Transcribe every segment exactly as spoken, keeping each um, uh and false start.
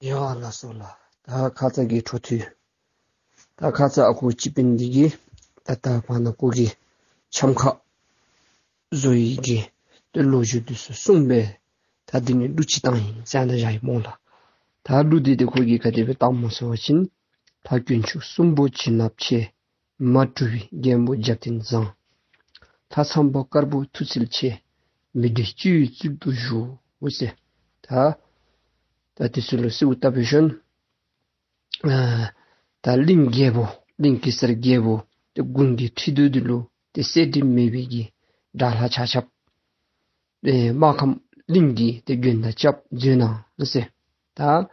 ཡ་ལགས་སོ་ལགས། ད་ཁ་ཙ་གི་འཕྲོ་མཐུད། ད་ཁ་ཙ་ཨ་ཁུ་སྤྱི་དཔོན་འདི་གིས་ད་ད་བར་ན་ཁོ་གི་འཆམ་ཁ་བཟོ་ཡི་གི་ཏེ་ལོ་རྒྱུས་འདི་ཚུ་གསུངས་པས། ད་འདི་ནི་གླུ་ཅིག་བཏང་ཡི་ཟེར་ཨ་ནཱ་བཞག་ཡི་སྨོ་ལགས། ད་གླུ་འདི་ཏེ་ཁོ་གིས་ག་དེ་སྦེ་བཏངམ་སྨོ་ཟེར་བ་ཅིན། ལྷ་དཀོན་མཆོག་གསུམ་པོ་བྱིན་རླབས་ཆེ། མ་གྲུབ་པའི་རྒན་པོ་རྒྱབ་རྟེན་བཟང་། ལྷ་ཚངས་པ་དཀར་པོ་མཐུ་རྩལ་ཆེ། མི་འབྲལ་སྤྱི་བོའི་གཙུག་ཏུ་བཞུགས་ཟེར། ད་ད་འདི་ཚུ་ལུ་གསོལཝ་བཏབ་པའི་ཤུལ། ཨ་ད་གླིང་རྒྱལ་པོ་གླིང་གེ་སར་རྒྱལ་པོ་ཏེ་དགུང་གི་ཁྲི་གདུགས་འདི་ལུ་ཏེ་གསལ་སྒྲིབ་མེད་པའི་གི་དགྲ་ལྷ་ཆ་ཁྱབ་ཨེ་སྨར་ཁམས་གླིང་གི་ཏེ་མགོན་དང་སྐྱབས་མཛོད་གནང་ཟེར། ད་ང་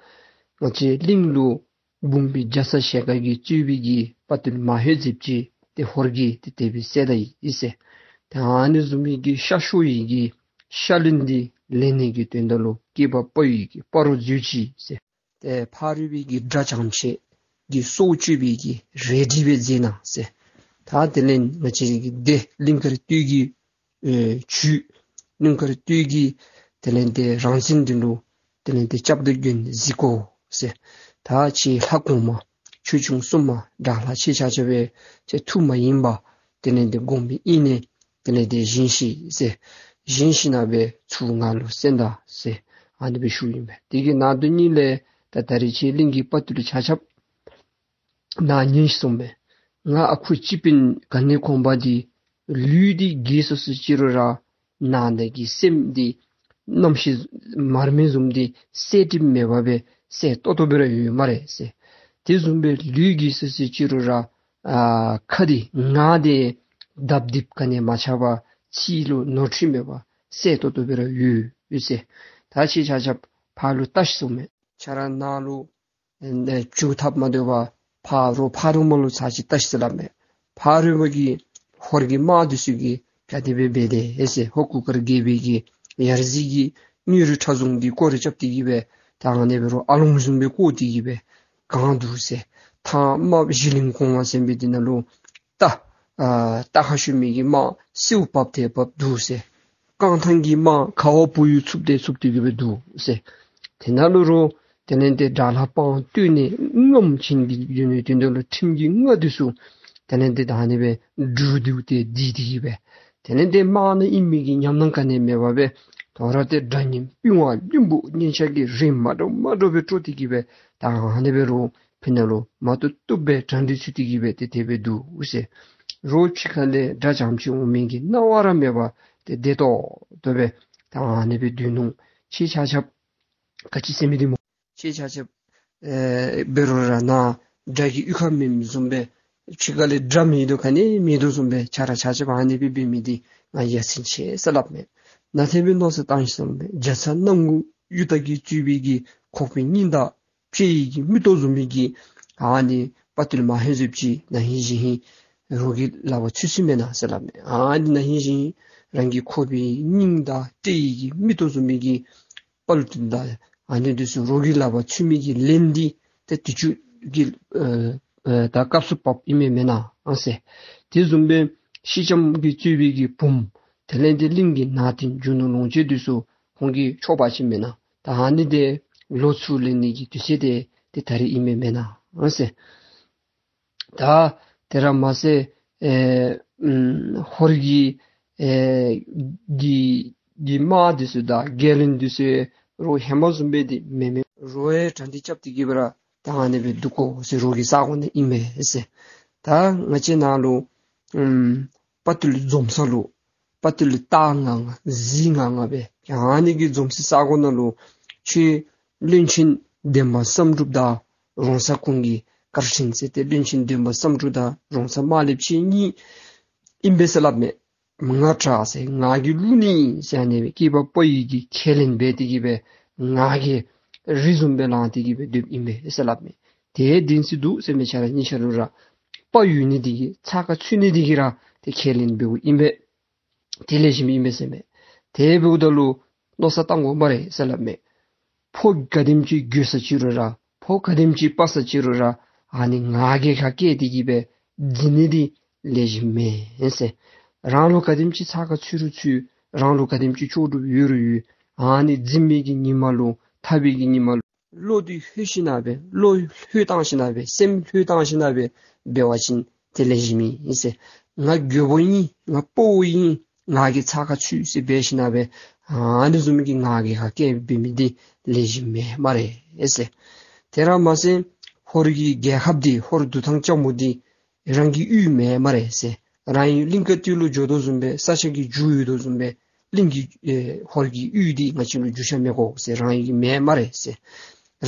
བཅས་གླིང་ལུ་འབུམ་པའི་རྒྱ་ཚ་ཞལ་དཀར་གྱིས་གཙོས་པའི་གི་དཔའ་བརྟུལ་མ་ཧེ་ཟེར་ཅིག་ཏེ་ཧོར་གྱིས་ཏེ་དེ་སྦེ་བསད་ད་ཡི་ཟེར། ད་ཨ་ནི་བཟུམ་མའི་གི་ཤ་ཤོར་ཡི་གི་ཤ་ལན་འདི་ལེན་ནི་གི་དོན་དག་ལུ་སྐྱེས་པ་དཔའ་བོའི་གི་དཔའ་རོགས་མཛོད་ཅིག་ཟེར། ཏེ་ཕ་རོལ་པའི་གི་དགྲ་ཇེ་ཆེ་གི་སྲོག་གཅོད་པའི་གི་རལ་གྲི་སྦེ་མཛད་གནང་ཟེར། ད་དེ་ལས་ང་བཅས་ཀྱི་སྡེ་གླིང་དཀར་སྟོད་ཀྱི་ཨེ་ཇུས་གླིང་དཀར་སྟོད་ཀྱི་དེ་ལས་ཏེ་རང་བཙན་འདི་ལུ་དེ་ལས་ཏེ་སྐྱབས་དང་མགོན་གཟིགས་དགོ་ཟེར། ད་ཁྱེད་ལྷ་གོང་མ་ཆོས་སྐྱོང་སྲུང་མ་དགྲ་ལྷ་ཁྱེད་ཆ་ཁྱབ་སྦེ་ཁྱེད་ཐུགས་མ་ཡེངས་པར་དེ་ལས་ཏེ་དགོངས་པའི་དབྱིངས་ནས་དེ་ལས་ཏེ་བཞེངས་ཤིག་ཟེར། བཞེངས་ཞིནམ་ལས་ཚུར་ང་ལུ་གསན་ད་ཟེར་ཨ་ནི་སྦེ་ཞུཝ་ཨིན་པས། དེ་གི་ནང་དོན་ཉིད་ལས་ད་ད་རེས་ཁྱེད་གླིང་གི་དཔའ་བརྟུལ་ཆ་ཁྱབ་ནཱ་ཉན་ཤིག་གསུངས་པས། ང་ཨ་ཁུ་སྤྱི་དཔོན་ག་ནི་ཁོང་པ་འདི་ལུས་འདི་རྒས་སོང་སོང་ཅི་རུང་ར་ནང་ན་གི་སེམས་འདི་རྣམ་ཤེས་མར་མེ་བཟུམ་འདི་གསལ་སྒྲིབ་མེད་པ་སྦེ་གསལ་ཏོག་ཏོ་སྦེ་ར་ཡོད་སྨ་རེ་ཟེར། དེ་བཟུམ་སྦེ་ལུས་རྒས་སོང་སོང་ཅི་རུང་ར་ཨ་ཁ་འདི་ངག་འདི་ལྡབ་ལྡིབ་ག་ནི་མ་ཆགས་པར་ཚིག་ལུ་ནོར་འཁྲུལ་མེད་པར་གསལ་ཏོག་ཏོ་སྦེ་ར་ཡོད་ཡོད་ཟེར། ད་ཁྱེད་ཆ་ཁྱབ་ཕར་ལུ་བལྟ་ཤིག་གསུངས་མས། ཁྱེད་ར་ནཱ་ལུ་ཨེ་འགྱོ་ཐབས་མ་སྡོད་པར་ཕ་རོལ་ཕ་རོལ་མ་ལུ་ཚར་ཅིག་བལྟ་ཤིག་ཟེར་སླབ་མས། ཕ་རོལ་མ་གི་ཧོར་གྱི་དམག་འདི་ཚུ་གིས་ག་དེ་སྦེ་འབད་དེ་ཨེ་ཟེར། ཧོར་གུར་དཀར་རྒྱལ་པོའི་གི་ཡར་རྩེ་གི་མྱུར་ཁྲ་རྫོང་འདི་བསྐོར་ར་རྐྱབ་སྟེ་གི་སྦེ་ད་ཨ་ནི་སྦེ་རོགས་ཨ་ལོང་བཟུམ་སྦེ་བསྐོར་ཏེ་གི་སྦེ་གང་འདུག་ཟེར། ཐང་དམག་གཞི་གླིང་གོང་མ་ཟེར་མི་འདི་ནང་ལུ་རྟ་ཨ་རྟ་ཁར་ཞོན་མི་གི་དམག་སེརཝ་བབས་ཏེ་བབས་འདུག་ཟེར། རྐང་ཐང་གི་དམག་ཁ་བ་བུ་ཡུག་འཚུབ་སྟེ་འཚུབ་སྟེ་གི་སྦེ་འདུག་ཟེར། དེ་ནང་ལུ་རོགས་དེ་ལས་ཏེ་དགྲ་ལྷ་དཔངས་བསྟོད་ནི་རྔམ་ཆེན་གྱི་ཡོད་ནི་དོན་དག་ལུ་ཁྲིམས་ཀྱི་རྔ་འདི་ཚུ་དེ་ལས་ཏེ་ད་ཨ་ནི་སྦེ་འབྲུག་འདི་ཏེ་ལྡིར་ཏེ་གི་སྦེ་དེ་ལས་ཏེ་དམག་ནང་ཨིན་མི་གི་ཉམས་སྣང་ག་ནི་མེད་པར་སྦེ་དོ་རུང་ཏེ་དགྲ་གཉེན་པི་ཝང་གླིང་བུ་གཉེན་ཆ་གི་རིགས་མ་འདྲཝ་མ་འདྲཝ་སྦེ་དཀྲོགས་ཏེ་གི་སྦེ་ད་ཨ་ནི་སྦེ་རོགས་ཕི་ནང་ལུ་མ་བཏུབ་བཏུབ་སྦེ་གྲ་སྒྲིག་ཚུད་དེ་གི་སྦེ་ཏེ་དེ་སྦེ་འདུག་ཟེར། རོགས་ཕྱི་ཁ་ལས་དགྲ་ཙམ་ཅིག་འོང་མི་གི་སྣང་བ་ར་མེད་པར་ཏེ་བདེ་ཏོག་ཏོ་སྦེ་ད་ཨ་ནི་སྦེ་སྡོད་ནུག། ཁྱེད་ཆ་ཁྱབ་ག་ཅི་ཟེར་མི་འདི་སྨོ། ཁྱེད་ཆ་ཁྱབ་ཨེ་འབད་རུང་ར་ནཱ་དགྲ་གི་གཡུས་ཁར་མེནམ་བཟུམ་སྦེ་ཕྱི་ཁ་ལས་དགྲ་མེད་དོ་ག་ནི་མེད་དོ་བཟུམ་སྦེ་ཁྱེད་ར་ཆ་ཁྱབ་ཨ་ནི་སྦེ་འབད་མི་འདི་ང་ཡ་མཚན་ཆེ་ཟེར་སླབ་མས། ནཱ་དེ་སྦེ་མནོ་བསམ་བཏང་ཤིག་ཟེར་སླབ་མས། རྒྱ་ཚ་སྣང་ངུ་གཡུ་སྟག་གིས་གཙོས་པའི་གི་ཁོག་པའི་སྙིང་དང་སྤྱི་བོའི་གི་མིག་ཏོ་བཟུམ་མའི་གི་ཨ་ནི་དཔའ་བརྟུལ་མ་ཧེ་ཟེར་ཅིག་ན་ཧིང་གཞེས་ཧིང་རོགས་ཀྱི་ལག་པར་ཚུད་ཚུདཔ་མེན་ན་ཟེར་སླབ་མས། ཨ་ནི་ན་ཧིང་གཞེས་ཧིང་རང་གི་ཁོག་པའི་སྙིང་དང་སྤྱི་བོའི་གི་མིག་ཏོ་བཟུམ་མའི་གི་དཔའ་བརྟུལ་དང་ཨ་ནི་འདི་ཚུ་རོགས་ཀྱི་ལག་པར་ཚུད་མི་གི་ལན་འདི་ཏེ་དུས་ཚོད་ཀྱི་ཨ་ཨ་ད་སྐབས་སུ་བབས་ཨིན་མས་མེན་ན་ཨ་ཟེར། དེ་བཟུམ་སྦེ་སེང་ལྕམ་གྱིས་གཙོས་པའི་གི་བུམོ་དེ་ལས་ཏེ་གླིང་གི་ནང་རྟེན་རྒྱུ་ནོར་ལོངས་སྤྱོད་འདི་ཚུ་ཁོང་གིས་འཕྱོག་པ་ཅིན་མེན་ན། ད་ཨ་ནི་འདི་ལོག་ཚུར་ལེན་ནི་གི་དུས་ཚོད་འདི་ཏེ་ད་རིས་ཨིན་མས་མེན་ན་ཨ་ཟེར། ད་དེ་ར་མ་ཚད་ཨེ་ཨམ་ཧོར་གྱི་ཨེ་གྱི་གྱི་དམག་འདི་ཚུ་དང་རྒྱལ་བློན་འདི་ཚུ་རོགས་ཧེ་མ་བཟུམ་སྦེ་འདི་མེན་མས། རོགས་ཡང་གྲ་སྒྲིག་རྐྱབ་སྟེ་གི་སྦེ་ར་ད་ཨ་ནི་སྦེ་འདུག་གོ་ཟེར། རོགས་ཀྱི་ས་གོ་ནང་ཨིན་མས་ཟེར། ད་ང་བཅས་ནཱ་ལུ་ཨམ་དཔའ་བརྟུལ་འཛོམས་ས་ལུ་དཔའ་བརྟུལ་རྟ་ང་ང་གཟིག་ང་ང་སྦེ་ཨ་ནི་གི་འཛོམས་སའི་ས་གོ་ནང་ལུ་ཁྱེད་བློན་ཆེན་འདན་མ་བསམ་གྲུབ་དང་རོང་ཚ་ཀུན་གྱི་སྐར་ཆེན་ཟེར་ཏེ་བློན་ཆེན་འདན་མ་བསམ་གྲུབ་དང་རོང་ཚ་དམར་ལེབ་ཁྱེད་གཉིས་ཨིན་པས་ཟེར་སླབ་མས། ང་དྲག་ཟེར་ང་གིས་བླུ་ནི་ཟེར་ཨ་ནི་སྦེ་སྐྱེས་པ་དཔའ་བོའི་གི་ཁས་ལེན་འབད་དེ་གི་སྦེ་ང་གིས་རི་བཟུམ་སྦེ་ལངས་ཏེ་གི་སྦེ་སྡོདཔ་ཨིན་པས་ཟེར་སླབ་མས། དེ་བདེན་ཚིག་འདུག་ཟེར་མས། ཁྱེད་ར་གཉིས་ཆ་ར་ར་དཔའ་ཡོད་ནི་འདི་གིས་ཚ་ཁ་ཚུད་ནི་འདི་གིས་ར་ཏེ་ཁས་ལེན་འབདཝ་ཨིན་པས། དེ་ལེགས་ཤོམ་ཨིན་པས་ཟེར་མས། དེ་འབདཝ་ད་ལུ་མནོ་བསམ་བཏང་དགོ་སྨ་རེ་ཟེར་སླབ་མས། ཕོ་ག་དེམ་ཅིག་རྒོད་ས་ཅིག་རུང་ར་ཕོ་ག་དེམ་ཅིག་དཔའ་ས་ཅིག་རུང་ར་ཨ་ནི་ང་རྒྱལ་ཁ་སྐྱེས་ཏེ་གི་སྦེ་འཛིང་ནི་འདི་ལེགས་ཤོམ་མེན་ཟེར། རང་ལུ་ག་དེམ་ཅིག་ཚ་ཁ་ཚུད་རུང་ཚུད་རང་ལུ་ག་དེམ་ཅིག་ལྕོགས་གྲུབ་ཡོད་རུང་ཡོད་ཨ་ནི་འཛིང་མི་གི་ཉི་མ་ལུ་འཐབ་པའི་གི་ཉི་མ་ལུ་ བློ་འདི་ལྷོད་ཞིན་ན་སྦེ་བློ་ལྷོད་བཏང་ཞིན་ན་སྦེ་སེམས་ལྷོད་བཏང་ཞིན་ན་སྦེ་འབད་བ་ཅིན་ཏེ་ལེགས་ཤོམ་ཨིན་ཟེར། ང་རྒོད་པོ་ཨིན་ང་དཔའ་བོ་ཨིན་ང་གིས་ཚ་ཁ་ཚུད་ཟེར་འབད་ཞིན་ན་སྦེ་ཨ་ནི་བཟུམ་གྱི་ང་རྒྱལ་ཁ་སྐྱེ་འབད་མི་འདི་ལེགས་ཤོམ་མེད་སྨ་རེ་ཟེར། དེ་ར་མ་ཟད་ཧོར་གྱི་རྒྱལ་ཁབ་འདི་ཧོར་འདུ་ཐང་ལྕགས་མོ་འདི་རང་གི་ཡུལ་མེན་སྨ་རེ་ཟེར། རང་ཡུལ་གླིང་དཀར་སྟོད་ལུ་འགྱོ་དོ་བཟུམ་སྦེ་ས་ཆ་གི་རྒྱུས་ཡོད་དོ་བཟུམ་སྦེ་གླིང་གི་ཨེ་ཧོར་གྱི་ཡུལ་འདི་ང་བཅས་ལུ་རྒྱུས་ཆ་མི་དགོ་ཟེར། རང་ཡུལ་གྱི་མེན་སྨ་རེ་ཟེར།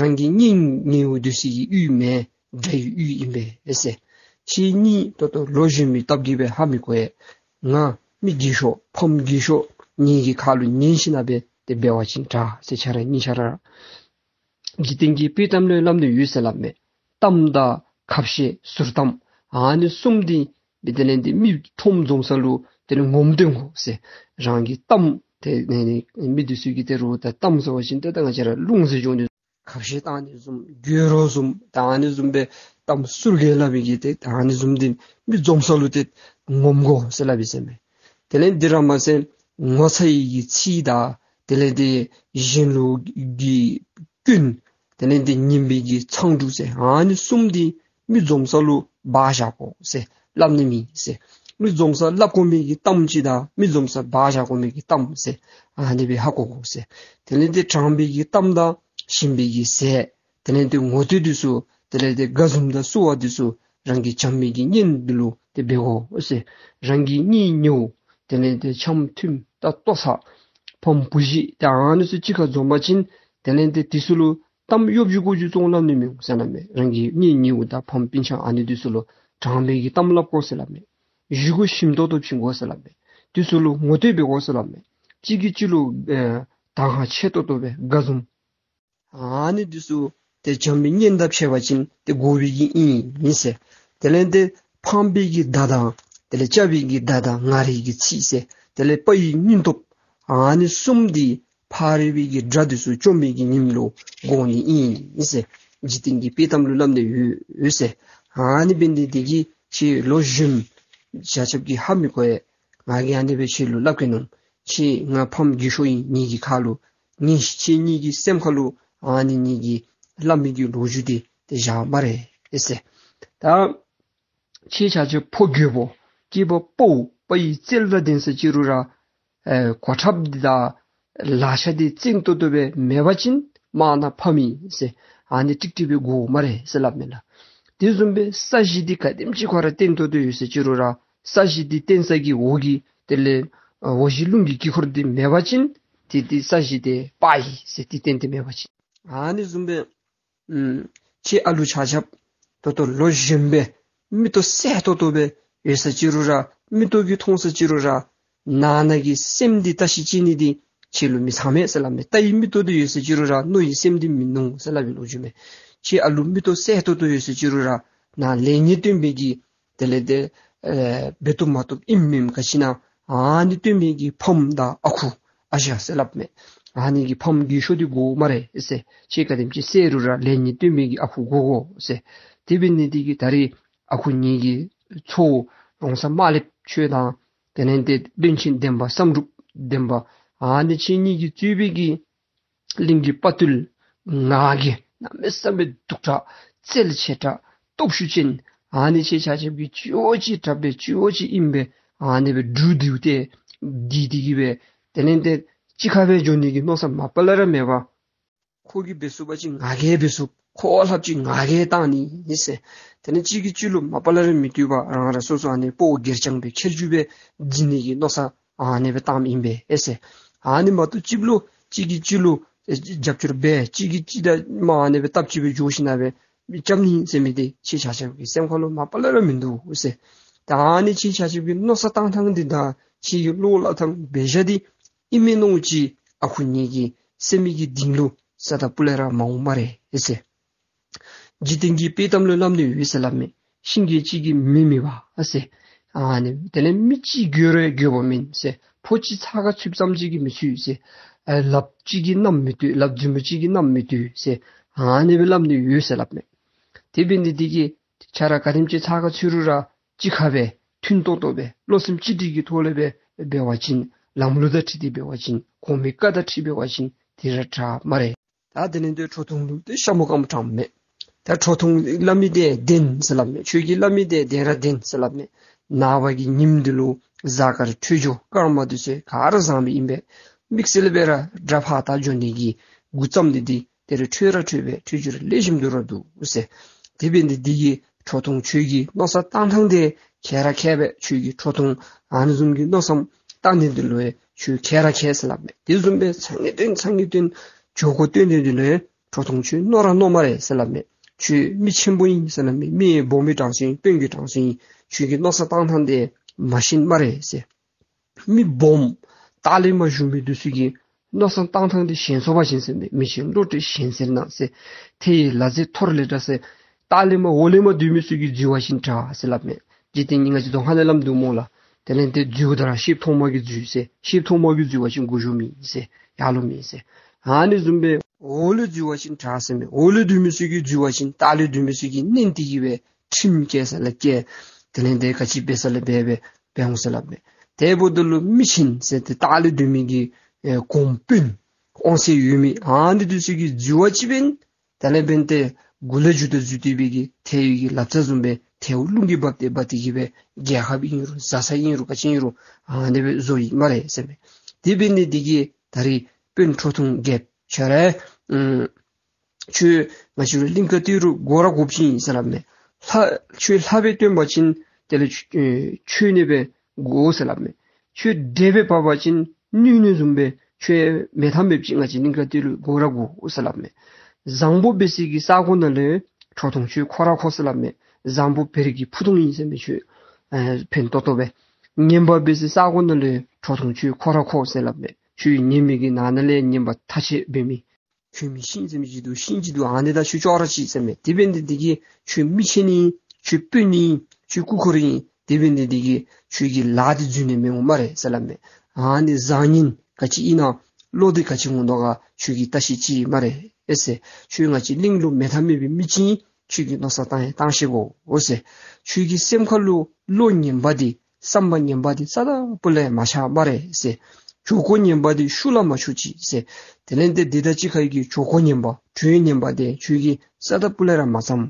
རང་གི་གཉེན་ཉེཝ་འདི་ཚུ་གི་ཡུལ་མེན་དགྲ་ཡི་ཡུལ་ཨིན་པས་ཟེར། ཁྱེད་གཉིས་ད་ལྟོ་ལོ་གཞོན་མི་སྟབས་ཀྱིས་སྦེ་ཧ་མི་གོ་ཡ། ང་མི་རྒས་ཤོས་ཕམ་རྒས་ཤོས་ངེ་གི་ཁ་ལུ་ཉན་ཞིན་ན་སྦེ་ཏེ་འབད་བ་ཅིན་དྲག་ཟེར། ཁྱེད་ར་གཉིས་ཆ་ར་འཇིག་རྟེན་གྱི་དཔེ་གཏམ་ལུ་སླབ་ནི་ཡོད་ཟེར་སླབ་མས། གཏམ་དང་ཁ་བཤད་ཟུར་གཏམ་ཨ་ནི་གསུམ་འདི་དེ་ལས་འདི་མི་ཁྲོམ་འཛོམས་ས་ལུ་དེ་ལས་ངོམ་སྟོན་དགོ་ཟེར། རང་གི་གཏམ་དེ་ནི་མི་འདི་ཚུ་གིས་ཏེ་རུང་ད་གཏམ་ཟེར་བ་ཅིན་ཏེ་ད་ང་བཅས་ར་ལུང་ཟེར་འགྱོ་ནི། ཁ་བཤད་བཏང་ནི་བཟུམ་རྒྱུ་རོ་བཟུམ་ད་ཨ་ནི་བཟུམ་སྦེ་གཏམ་ཟུར་གྱི་སླབ་པའི་གི་ཏེ་ད་ཨ་ནི་བཟུམ་འདི་མི་འཛོམས་ས་ལུ་ཏེ་ངོམ་དགོ་ཟེར་སླབ་ཨིན་ཟེར་མས། དེ་ལས་འདི་ར་མ་ཟད་ངོ་ཚ་ཡི་གི་ཚིག་དང་དེ་ལས་འདི་གཞན་ལུ་གི་སྐྱོན་དེ་ལས་འདི་ངན་པའི་གི་མཚང་འབྲུ་ཟེར་ཨ་ནི་གསུམ་འདི་མི་འཛོམས་ས་ལུ་སྦ་བཞག་དགོ་ཟེར། སླབ་ནི་མེད་ཟེར། མི་འཛོམས་ས་སླབ་དགོ་མི་གི་གཏམ་ཅིག་དང་མི་འཛོམས་ས་སྦ་བཞག་དགོ་མི་གི་གཏམ་ཟེར་ཨ་ནི་སྦེ་ཧ་གོ་དགོ་ཟེར། དེ་ལས་འདི་དྲང་པའི་གི་གཏམ་དང་ཞིམ་པའི་གི་ཟས་དེ་ལས་འདི་ངོ་བསྟོད་འདི་ཚུ་དེ་ལས་འདི་དགའ་འཛུམ་དང་བསུ་བ་འདི་ཚུ་རང་གི་བྱམས་པའི་གི་གཉེན་འདི་ལུ་ཏེ་འབད་དགོ་ཟེར། རང་གི་གཉེན་ཉེཝ་དེ་ལས་འདི་འཆམ་མཐུན་ད་ལྟོ་ཚང་ཕམ་བུ་གཞི་ད་ཨ་ནི་ཚུ་གཅིག་ཁར་འཛོམས་པ་ཅིན་དེ་ལས་འདི་འདི་ཚུ་ལུ་གཏམ་གཡོ་སྒྱུ་རྒྱུ་སྦྱོང་སླབ་ནི་མི་འོང་ཟེར་སླབ་མས། རང་གི་གཉེན་ཉེཝ་དང་ཕམ་སྤུན་ཆ་ཨ་ནི་འདི་ཚུ་ལུ་དྲང་པའི་གི་གཏམ་སླབ་དགོ་ཟེར་སླབ་མས། བཞེས་སྒོ་ཞིམ་ཏོག་ཏོ་བྱིན་དགོ་ཟེར་སླབ་མས། འདི་ཚུ་ལུ་ངོ་བསྟོད་འབད་དགོ་ཟེར་སླབ་མས། གཅིག་གིས་གཅིག་ལུ་ཨེ་དང་ཧ་ཆེ་ཏོག་ཏོ་སྦེ་དགའ་འཛུམ་ཨ་ནི་འདི་ཚུ་ཏེ་བྱམས་པའི་གཉེན་དང་ཕྱད་པ་ཅིན་ཏེ་དགོ་པའི་གི་ཨིན་ཨིན་ཟེར། དེ་ལས་ཏེ་ཕངས་པའི་གི་བརྡ་དང་དེ་ལས་སྐྱབས་པའི་གི་བརྡ་དང་ངར་བའི་གི་ཚིག་ཟེར་དེ་ལས་དཔའ་ཡི་སྙིང་སྟོབས་ཨ་ནི་གསུམ་འདི་ཕ་རོལ་པོའི་གི་དགྲ་འདི་ཚུ་བཅོམ་པའི་གི་ཉིནམ་ལུ་དགོ་ནི་ཨིན་ཟེར། འཇིག་རྟེན་གྱི་དཔེ་གཏམ་ལུ་སླབ་ནི་ཡོད་ཟེར། ཨ་ནི་འབད་ནི་འདི་གིས་ཁྱེད་ལོ་གཞོནམ་ཆ་ཁྱབ་ཀྱིས་ཧ་མི་གོ་ཡ། ང་གིས་ཨ་ནི་སྦེ་ཁྱེད་ལུ་སླབ་གེ་ནོ། ཁྱེད་ང་ཕམ་རྒས་ཤོས་ཨིན། ངེ་གི་ཁ་ལུ་ངེ་ཁྱེད་གཉིས་ཀྱི་སེམས་ཁ་ལུ་ཨ་ནི་ངེ་གི་སླབ་མི་གི་ལོ་རྒྱུས་འདི་ཏེ་བཞག་སྨ་རེ་ཟེར། ད་ཁྱེད་ཆ་ཁྱབ་ཕོ་རྒོད་པོ་སྐྱེས་པ་ཕོ་དཔའ་ཡི་རྩལ་དང་ལྡན་ཟེར་ཅི་རུང་ར་ཨེ་གོ་ཁྲབ་འདི་དང་ལག་ཆ་འདི་བཙན་ཏོག་ཏོ་སྦེ་མེད་པ་ཅིན་དམག་ནང་ཕམ་ཨིན་ཟེར། ཨ་ནི་ཀྲིག་ཀྲི་སྦེ་དགོ་སྨ་རེ་ཟེར་སླབ་མས་ལགས། དེ་བཟུམ་སྦེ་ས་གཞི་འདི་ག་དེམ་ཅིག་ཁོ་ར་བརྟན་ཏོག་ཏོ་ཡོད་ཟེར་ཅི་རུང་ར་ས་གཞི་འདི་བརྟན་ས་གི་འོག་གི་དེ་ལས་ཨ་འོག་གཞི་རླུང་གི་དཀྱིལ་འཁོར་འདི་མེད་པ་ཅིན་ཏེ་འདི་ས་གཞི་འདི་པ་ཡི་ཟེར། འདི་བརྟན་ཏེ་མེད་པ་ཅིན། ཨ་ནི་བཟུམ་སྦེ་ཨུམ་ཁྱེད་ཨ་ལུ་ཆ་ཁྱབ་ད་ལྟོ་ལོ་གཞོནམ་སྦེ་མིག་ཏོ་གསལ་ཏོག་ཏོ་སྦེ་ཡོད་ཟེར་ཅི་རུང་ར་མིག་ཏོ་གིས་མཐོང་ཟེར་ཅི་རུང་ར་ནང་ན་གི་སེམས་འདི་བརྟག་ཞིབ་བྱེད་ནི་འདི་ཁྱེད་ལུ་མི་ཚང་མས་ཟེར་སླབ་མས། ལྟ་བའི་མིག་ཏོ་འདི་ཡོད་ཟེར་ཅི་རུང་ར་མནོ་བའི་སེམས་འདི་མིན་ནུག་ཟེར་སླབ་པའི་ལོ་རྒྱུས་མས། ཁྱེད་ཨ་ལུ་མིག་ཏོ་གསལ་ཏོག་ཏོ་ཡོད་ཟེར་ཅི་རུང་ར་ནང་ལེགས་ཉེས་སྟོན་པའི་གི་དེ་ལས་ཏེ་ཨེ་འབད་བཏུབ་མ་བཏུབ་ཨིནམ་མེནམ་ག་ཅི་ཨིན་ན་ཨ་ནི་སྟོན་མི་གི་ཕམ་དང་ཨ་ཁུ་ཨ་ཞང་ཟེར་སླབ་མས། ཨ་ནི་གི་ཕམ་རྒས་ཤོས་འདི་དགོ་སྨ་རེ་ཟེར། ཁྱེད་ག་དེམ་ཅིག་གསལ་རུང་ར་ལེགས་ཉེས་སྟོན་མི་གི་ཨ་ཁུ་དགོ་དགོ་ཟེར། དེ་འབད་ནི་འདི་གིས་ད་རིས་ཨ་ཁུ་ངེ་གི་ཚའོ་རོང་ཚ་དམར་ལེབ་ཁྱོད་དང་དེ་ལས་ཏེ་བློན་ཆེན་འདན་མ་བསམ་གྲུབ་འདན་མ་ཨ་ནི་ཁྱེད་གཉིས་ཀྱིས་གཙོས་པའི་གི་གླིང་གི་དཔའ་བརྟུལ་ང་རྒྱལ་གནམ་མེད་ས་མེད་སྡུག་དྲགས་རྩལ་ཆེ་དྲགས་སྟོབས་ཤུགས་ཅན་ཨ་ནི་ཁྱེད་ཆ་ཁྱབ་ཀྱིས་ཅི་འོ་ཅི་དྲག་སྦེ་ཅི་འོ་ཅི་ཨིནམ་སྦེ་ཨ་ནི་སྦེ་འབྲུག་ལྡིར་ཏེ་འདི་འདི་གིས་སྦེ་དེ་ལས་ཏེ་གཅིག་ཁར་སྦེ་འགྱོ་ནི་གི་མནོ་བསམ་མ་པ་ལས་ར་མེད་པར་ཁོ་གིས་འབད་ཚུགས་པ་ཅིན་ང་གིས་འབད་ཚུགས། ཁོ་ལྷགཔ་ཅིག་ང་གིས་བཏང་ནི་ཨིན་ཟེར། དེ་ལས་གཅིག་གིས་གཅིག་ལུ་མ་པ་ལས་ར་མི་བཏུབ་པར་རང་རང་སོ་སོ་ཨ་ནི་ཕོ་སྒེར་རྐྱང་སྦེ་ཁེར་རྒྱུག་སྦེ་འཛིང་ནི་གི་མནོ་བསམ་ཨ་ནི་སྦེ་བཏངམ་ཨིན་པས་ཨེ་ཟེར། ཨ་ནི་མ་གཏོགས་གཅིག་ལུ་གཅིག་གིས་གཅིག་ལུ་ཨེ་རྒྱབ་སྐྱོར་འབད་གཅིག་གིས་གཅིག་དང་མ་ཨ་ནི་སྦེ་སྟབས་གཅིག་སྦེ་འགྱོ་ཞིན་ན་སྦེ་རྐྱབ་ནི་ཟེར་མི་འདི་ཁྱེད་ཆ་ཁྱབ་ཀྱི་སེམས་ཁ་ལུ་མ་པ་ལས་ར་མིན་འདུག་ཟེར། ད་ཨ་ནི་ཁྱེད་ཆ་ཁྱབ་ཀྱི་མནོ་བསམ་བཏང་ཐངས་འདི་དང་ཁྱེད་ཀྱི་བློ་སླབ་ཐངས་འབད་བཞག་འདི་ཨིན་མས་མནོཝ་ཅིག་ཨ་ཁུ་ངེ་གི་སེམས་ཀྱི་གཏིང་ལུ་ས་དང་སྤུ་ལས་ར་མ་འོང་སྨ་རེ་ཨེ་ཟེར། འཇིག་རྟེན་གྱི་དཔེ་གཏམ་ལུ་སླབ་ནི་ཡོད་ཟེར་སླབ་མས། ཤིང་གི་གཅིག་གིས་མི་མི་བ་ཨ་ཟེར། ཨ་ནི་དེ་ལས་མི་གཅིག་རྒོད་རེ་རྒོད་པོ་མེན་ཟེར། ཕོ་གཅིག་ཚགས་ཁར་ཚུདཔ་ཙམ་ཅིག་གིས་མི་ཚུད་ཟེར། ཨ་ལགཔ་གཅིག་གིས་གནམ་མི་ཏུ་ལགཔ་རྫུན་མ་གཅིག་གིས་གནམ་མི་ཏུ་ཟེར། ཨ་ནི་སྦེ་སླབ་ནི་ཡོད་ཟེར་སླབ་མས། དེ་འབད་ནི་འདི་གིས་ཁྱེད་ར་ག་དེམ་ཅིག་ཚགས་ཁར་ཚུད་རུང་ར་གཅིག་ཁར་སྦེ་མཐུན་ཏོག་ཏོ་སྦེ་བློ་སེམས་གཅིག་སྒྲིལ་གྱི་ཐོག་ལས་སྦེ་འབད་བ་ཅིན་ལམ་ལུགས་དང་འཁྲིལ་ཏེ་འབད་བ་ཅིན་གོང་མའི་བཀའ་དང་འཁྲིལ་འབད་བ་ཅིན་དེ་ར་དྲག་སྨ་རེ། ད་དེ་ལས་ཏེ་ཁྲོ་ཐུང་ལུ་ཏེ་ཤ་མུ་དཀརམོ་དྲངམ་མས། ད་ཁྲོ་ཐུང་སླབ་མི་འདི་བདེན་ཟེར་སླབ་མས། ཁྱོད་ཀྱིས་སླབ་མི་འདི་བདེན་ར་བདེན་ཟེར་སླབ་མས། ནངས་པ་གི་ཉིནམ་འདི་ལུ་གཟའ་སྐར་འཕྲོད་སྦྱོར་སྐར་མ་འདི་ཚུ་ག་ར་བཟང་པའི་ཨིན་པས། དམིགས་བསལ་སྦེ་ར་དགྲ་ཕར་ད་འགྱོ་ནི་གི་འགོ་བརྩམས་ཏེ་འདི་དེ་རུ་འཕྲོད་ར་འཕྲོད་པས། འཕྲོད་སྦྱོར་ལེགས་ཤོམ་འདུག་ར་འདུག་ཟེར། དེ་འབད་ནི་འདི་གིས་ཁྲོ་ཐུང་ཁྱོད་ཀྱི་མནོ་བསམ་བཏང་ཐངས་འདི་མཁས་ར་མཁས་པས། ཁྱོད་ཀྱིས་ཁྲོ་ཐུང་ཨ་ནི་བཟུམ་གྱི་མནོ་བསམ་བཏང་ནི་འདི་ལུ་ཡང་ཁྱོད་མཁས་ར་མཁས་ཟེར་སླབ་མས། དེ་བཟུམ་སྦེ་ཚང་གི་སྟོན་ཚང་གི་སྟོན་འགྱོ་དགོ་སྟོན་ནི་འདི་ལུ་ཡང་ཁྲོ་ཐུང་ཁྱོད་མནོ་ར་མནོ་སྨ་རེ་ཟེར་སླབ་མས། ཁྱོད་མི་ཆེན་པོ་ཨིན་ཟེར་སླབ་མས། མི་སྦོམ་གྱི་གྲངས་སུ་ཨིན། དཔོན་གྱི་གྲངས་སུ་ཨིན། ཁྱོད་ཀྱི་མནོ་བསམ་བཏང་ཐངས་འདི་མ་ཤེས་སྨ་རེ་ཟེར། མི་སྦོམ་ལྟག་ལས་མར་བཞུགས་མི་འདི་ཚུ་གི་མནོ་བསམ་བཏང་ཐངས་འདི་ཞན་སོང་པ་ཅིན་ཟེར་མས། མི་ཆེན་བློ་གྲོས་ཞན་ཟེར་ན་ཟེར། ཐལ་བའི་ལ་རྫས་འཐོར་ལས་འདྲ་ཟེར། ལྟག་ལས་མར་འོག་ལས་མར་སྡོད་མི་ཚུ་གིས་འཛོལ་བ་ཅིན་དྲག་ཟེར་སླབ་མས། འཇིག་རྟེན་ནི་ང་བཅས་རྫོང་ཁ་ནང་ལམ་འདུག་སྨོ་ལགས། དེ་ལས་ཏེ་འཛོལཝ་ད་ར་ཤེསཔ་ཐོག་མ་གིས་འཛོལ་ཟེར། ཤེསཔ་ཐོག་མ་གིས་འཛོལ་བ་ཅིན་མགུ་མཇུག་མེད་ཟེར། ཡར་ལོང་མེད་ཟེར། ཨ་ནི་བཟུམ་སྦེ་འོག་ལས་འཛོལ་བ་ཅིན་དྲག་ཟེར་མས། འོག་ལས་སྡོད་མི་ཚུ་གིས་འཛོལ་བ་ཅིན་ལྟག་ལས་སྡོད་མི་ཚུ་གིས་མནན་ཏེ་གི་སྦེ་ཁྲིམས་བཀལ་ས་ལས་བཀལ། དེ་ལས་ཏེ་ག་ཅི་འབད་ས་ལས་འབད་སྦེ་འབད་འོང་ཟེར་སླབ་མས། དེ་འབདཝ་ད་ལུ་མི་ཆེན་ཟེར་ཏེ་ལྟག་ལས་སྡོད་མི་གི་ཨེ་གོང་དཔོན་དབང་ཚད་ཡོད་མི་ཨ་ནི་འདི་ཚུ་གིས་འཛོལ་བ་ཅིན་འབདན་དེ་ལས་འབདན་ཏེ་མགུ་ལས་མཇུག་ཏུ་འཛོལ་ཏེ་སྦེ་གི་ཐལ་བའི་གི་ལབ་རྩ་བཟུམ་སྦེ་ཐལཝ་རླུང་གིས་འབག་སྟེ་འབག་སྟེ་གི་སྦེ་རྒྱལ་ཁབ་ཨིན་རུང་བཟའ་ཚང་ཨིན་རུང་ག་ཅི་ཨིན་རུང་ཨ་ནི་སྦེ་བཟོ་ཡི་སྨ་རེ་ཟེར་མས། དེ་འབད་ནི་འདི་གིས་ད་རིས་དཔོན་ཁྲོ་ཐུང་རྒྱལཔོ་ཁྱོད་ར་ཨམ་ཁྱོད་ང་བཅས་ར་གླིང་དཀར་སྟོད་ལུ་དགོ་ར་དགོཔ་ཅིག་ཨིན་ཟེར་སླབ་མས། ལྷ་ཁྱོད་ལྷ་སྦེ་སྟོན་པ་ཅིན་དེ་ལས་ཁྱོད་ཨེ་ཁྱོད་ནི་སྦེ་དགོ་ཟེར་སླབ་མས། ཁྱོད་འདྲེ་སྦེ་འབབ་པ་ཅིན་གནོད་ནི་བཟུམ་སྦེ་ཁྱོད་མེད་ཐབས་མེདཔ་ཅིག་ང་བཅས་གླིང་དཀར་སྟོད་ལུ་དགོ་ར་དགོ་ཟེར་སླབ་མས། བཟང་པོ་འབད་སའི་གི་ས་གོ་ནང་ལུ་ཁྲོ་ཐུང་ཁྱོད་ཁོ་ར་ཁོ་ཟེར་སླབ་མས། བཟང་པོ་བེ་རི་གི་ཕུ་ཐུང་ཨིན་ཟེར་མས། ཁྱོད་ཨེ་ཕན་ཏོག་ཏོ་སྦེ། ངན་པ་འབད་སའི་ས་གོ་ནང་ལུ་ཁྲོ་ཐུང་ཁྱོད་ཁོ་ར་ཁོ་ཟེར་སླབ་མས། ཁྱོད་ངན་མི་གི་ནང་ན་ལས་ངན་པ་ཐ་ཆད་འབད་མི། ཁྱོད་མི་ཤིང་ཟེར་མི་ཅིག་འདུག། ཤིང་ཅིག་འདུག། ཨ་ནི་དང་ཁྱོད་ཅོག་ར་གཅིག་ཟེར་མས། དེ་འབད་ནི་འདི་གིས་ཁྱོད་མི་ཆེན་ཨིན། ཁྱོད་དཔོན་ཨིན། ཁྱོད་སྐུ་འཁོར་ཨིན། དེ་འབད་ནི་འདི་གིས་ཁྱོད་ཀྱི་ལཱ་འདི་འཛོལ་ནི་མི་འོང་སྨ་རེ་ཟེར་སླབ་མས། ཨ་ནི་བཟང་ངན་ག་ཅི་ཨིན་ན་བློ་འདི་ག་ཅི་འོང་དོ་ག་ཁྱོད་ཀྱིས་བལྟ་ཤེས་ཅི་སྨ་རེ་ཨེ་ཟེར། ཁྱོད་ང་བཅས་གླིང་ལུ་མེད་ཐབས་མེད་པའི་མི་ཅིག་ཨིན། ཁྱོད་ཀྱིས་མནོ་བསམ་བཏང་ཡང་བཏང་ཤེས་དགོ་ཟེར། ཁྱོད་ཀྱི་སེམས་ཁ་ལུ་བློ་ངན་པ་འདི་བསམ་པ་ངན་པ་འདི་རྩ་དང་སྤུ་ལས་མ་ཆགས་སྨ་རེ་ཟེར། གྲོས་འགོ་ངན་པ་འདི་ཤུལ་ལས་མ་ཆོད་ཅིག་ཟེར། དེ་ལས་ཏེ་འདི་དང་གཅིག་ཁར་གྱི་གྲོས་འགོ་ངན་པ་གྲོས་ངན་པ་འདི་ཁྱོད་ཀྱིས་རྩ་དང་སྤུ་ལས་ར་མ་བརྩམ་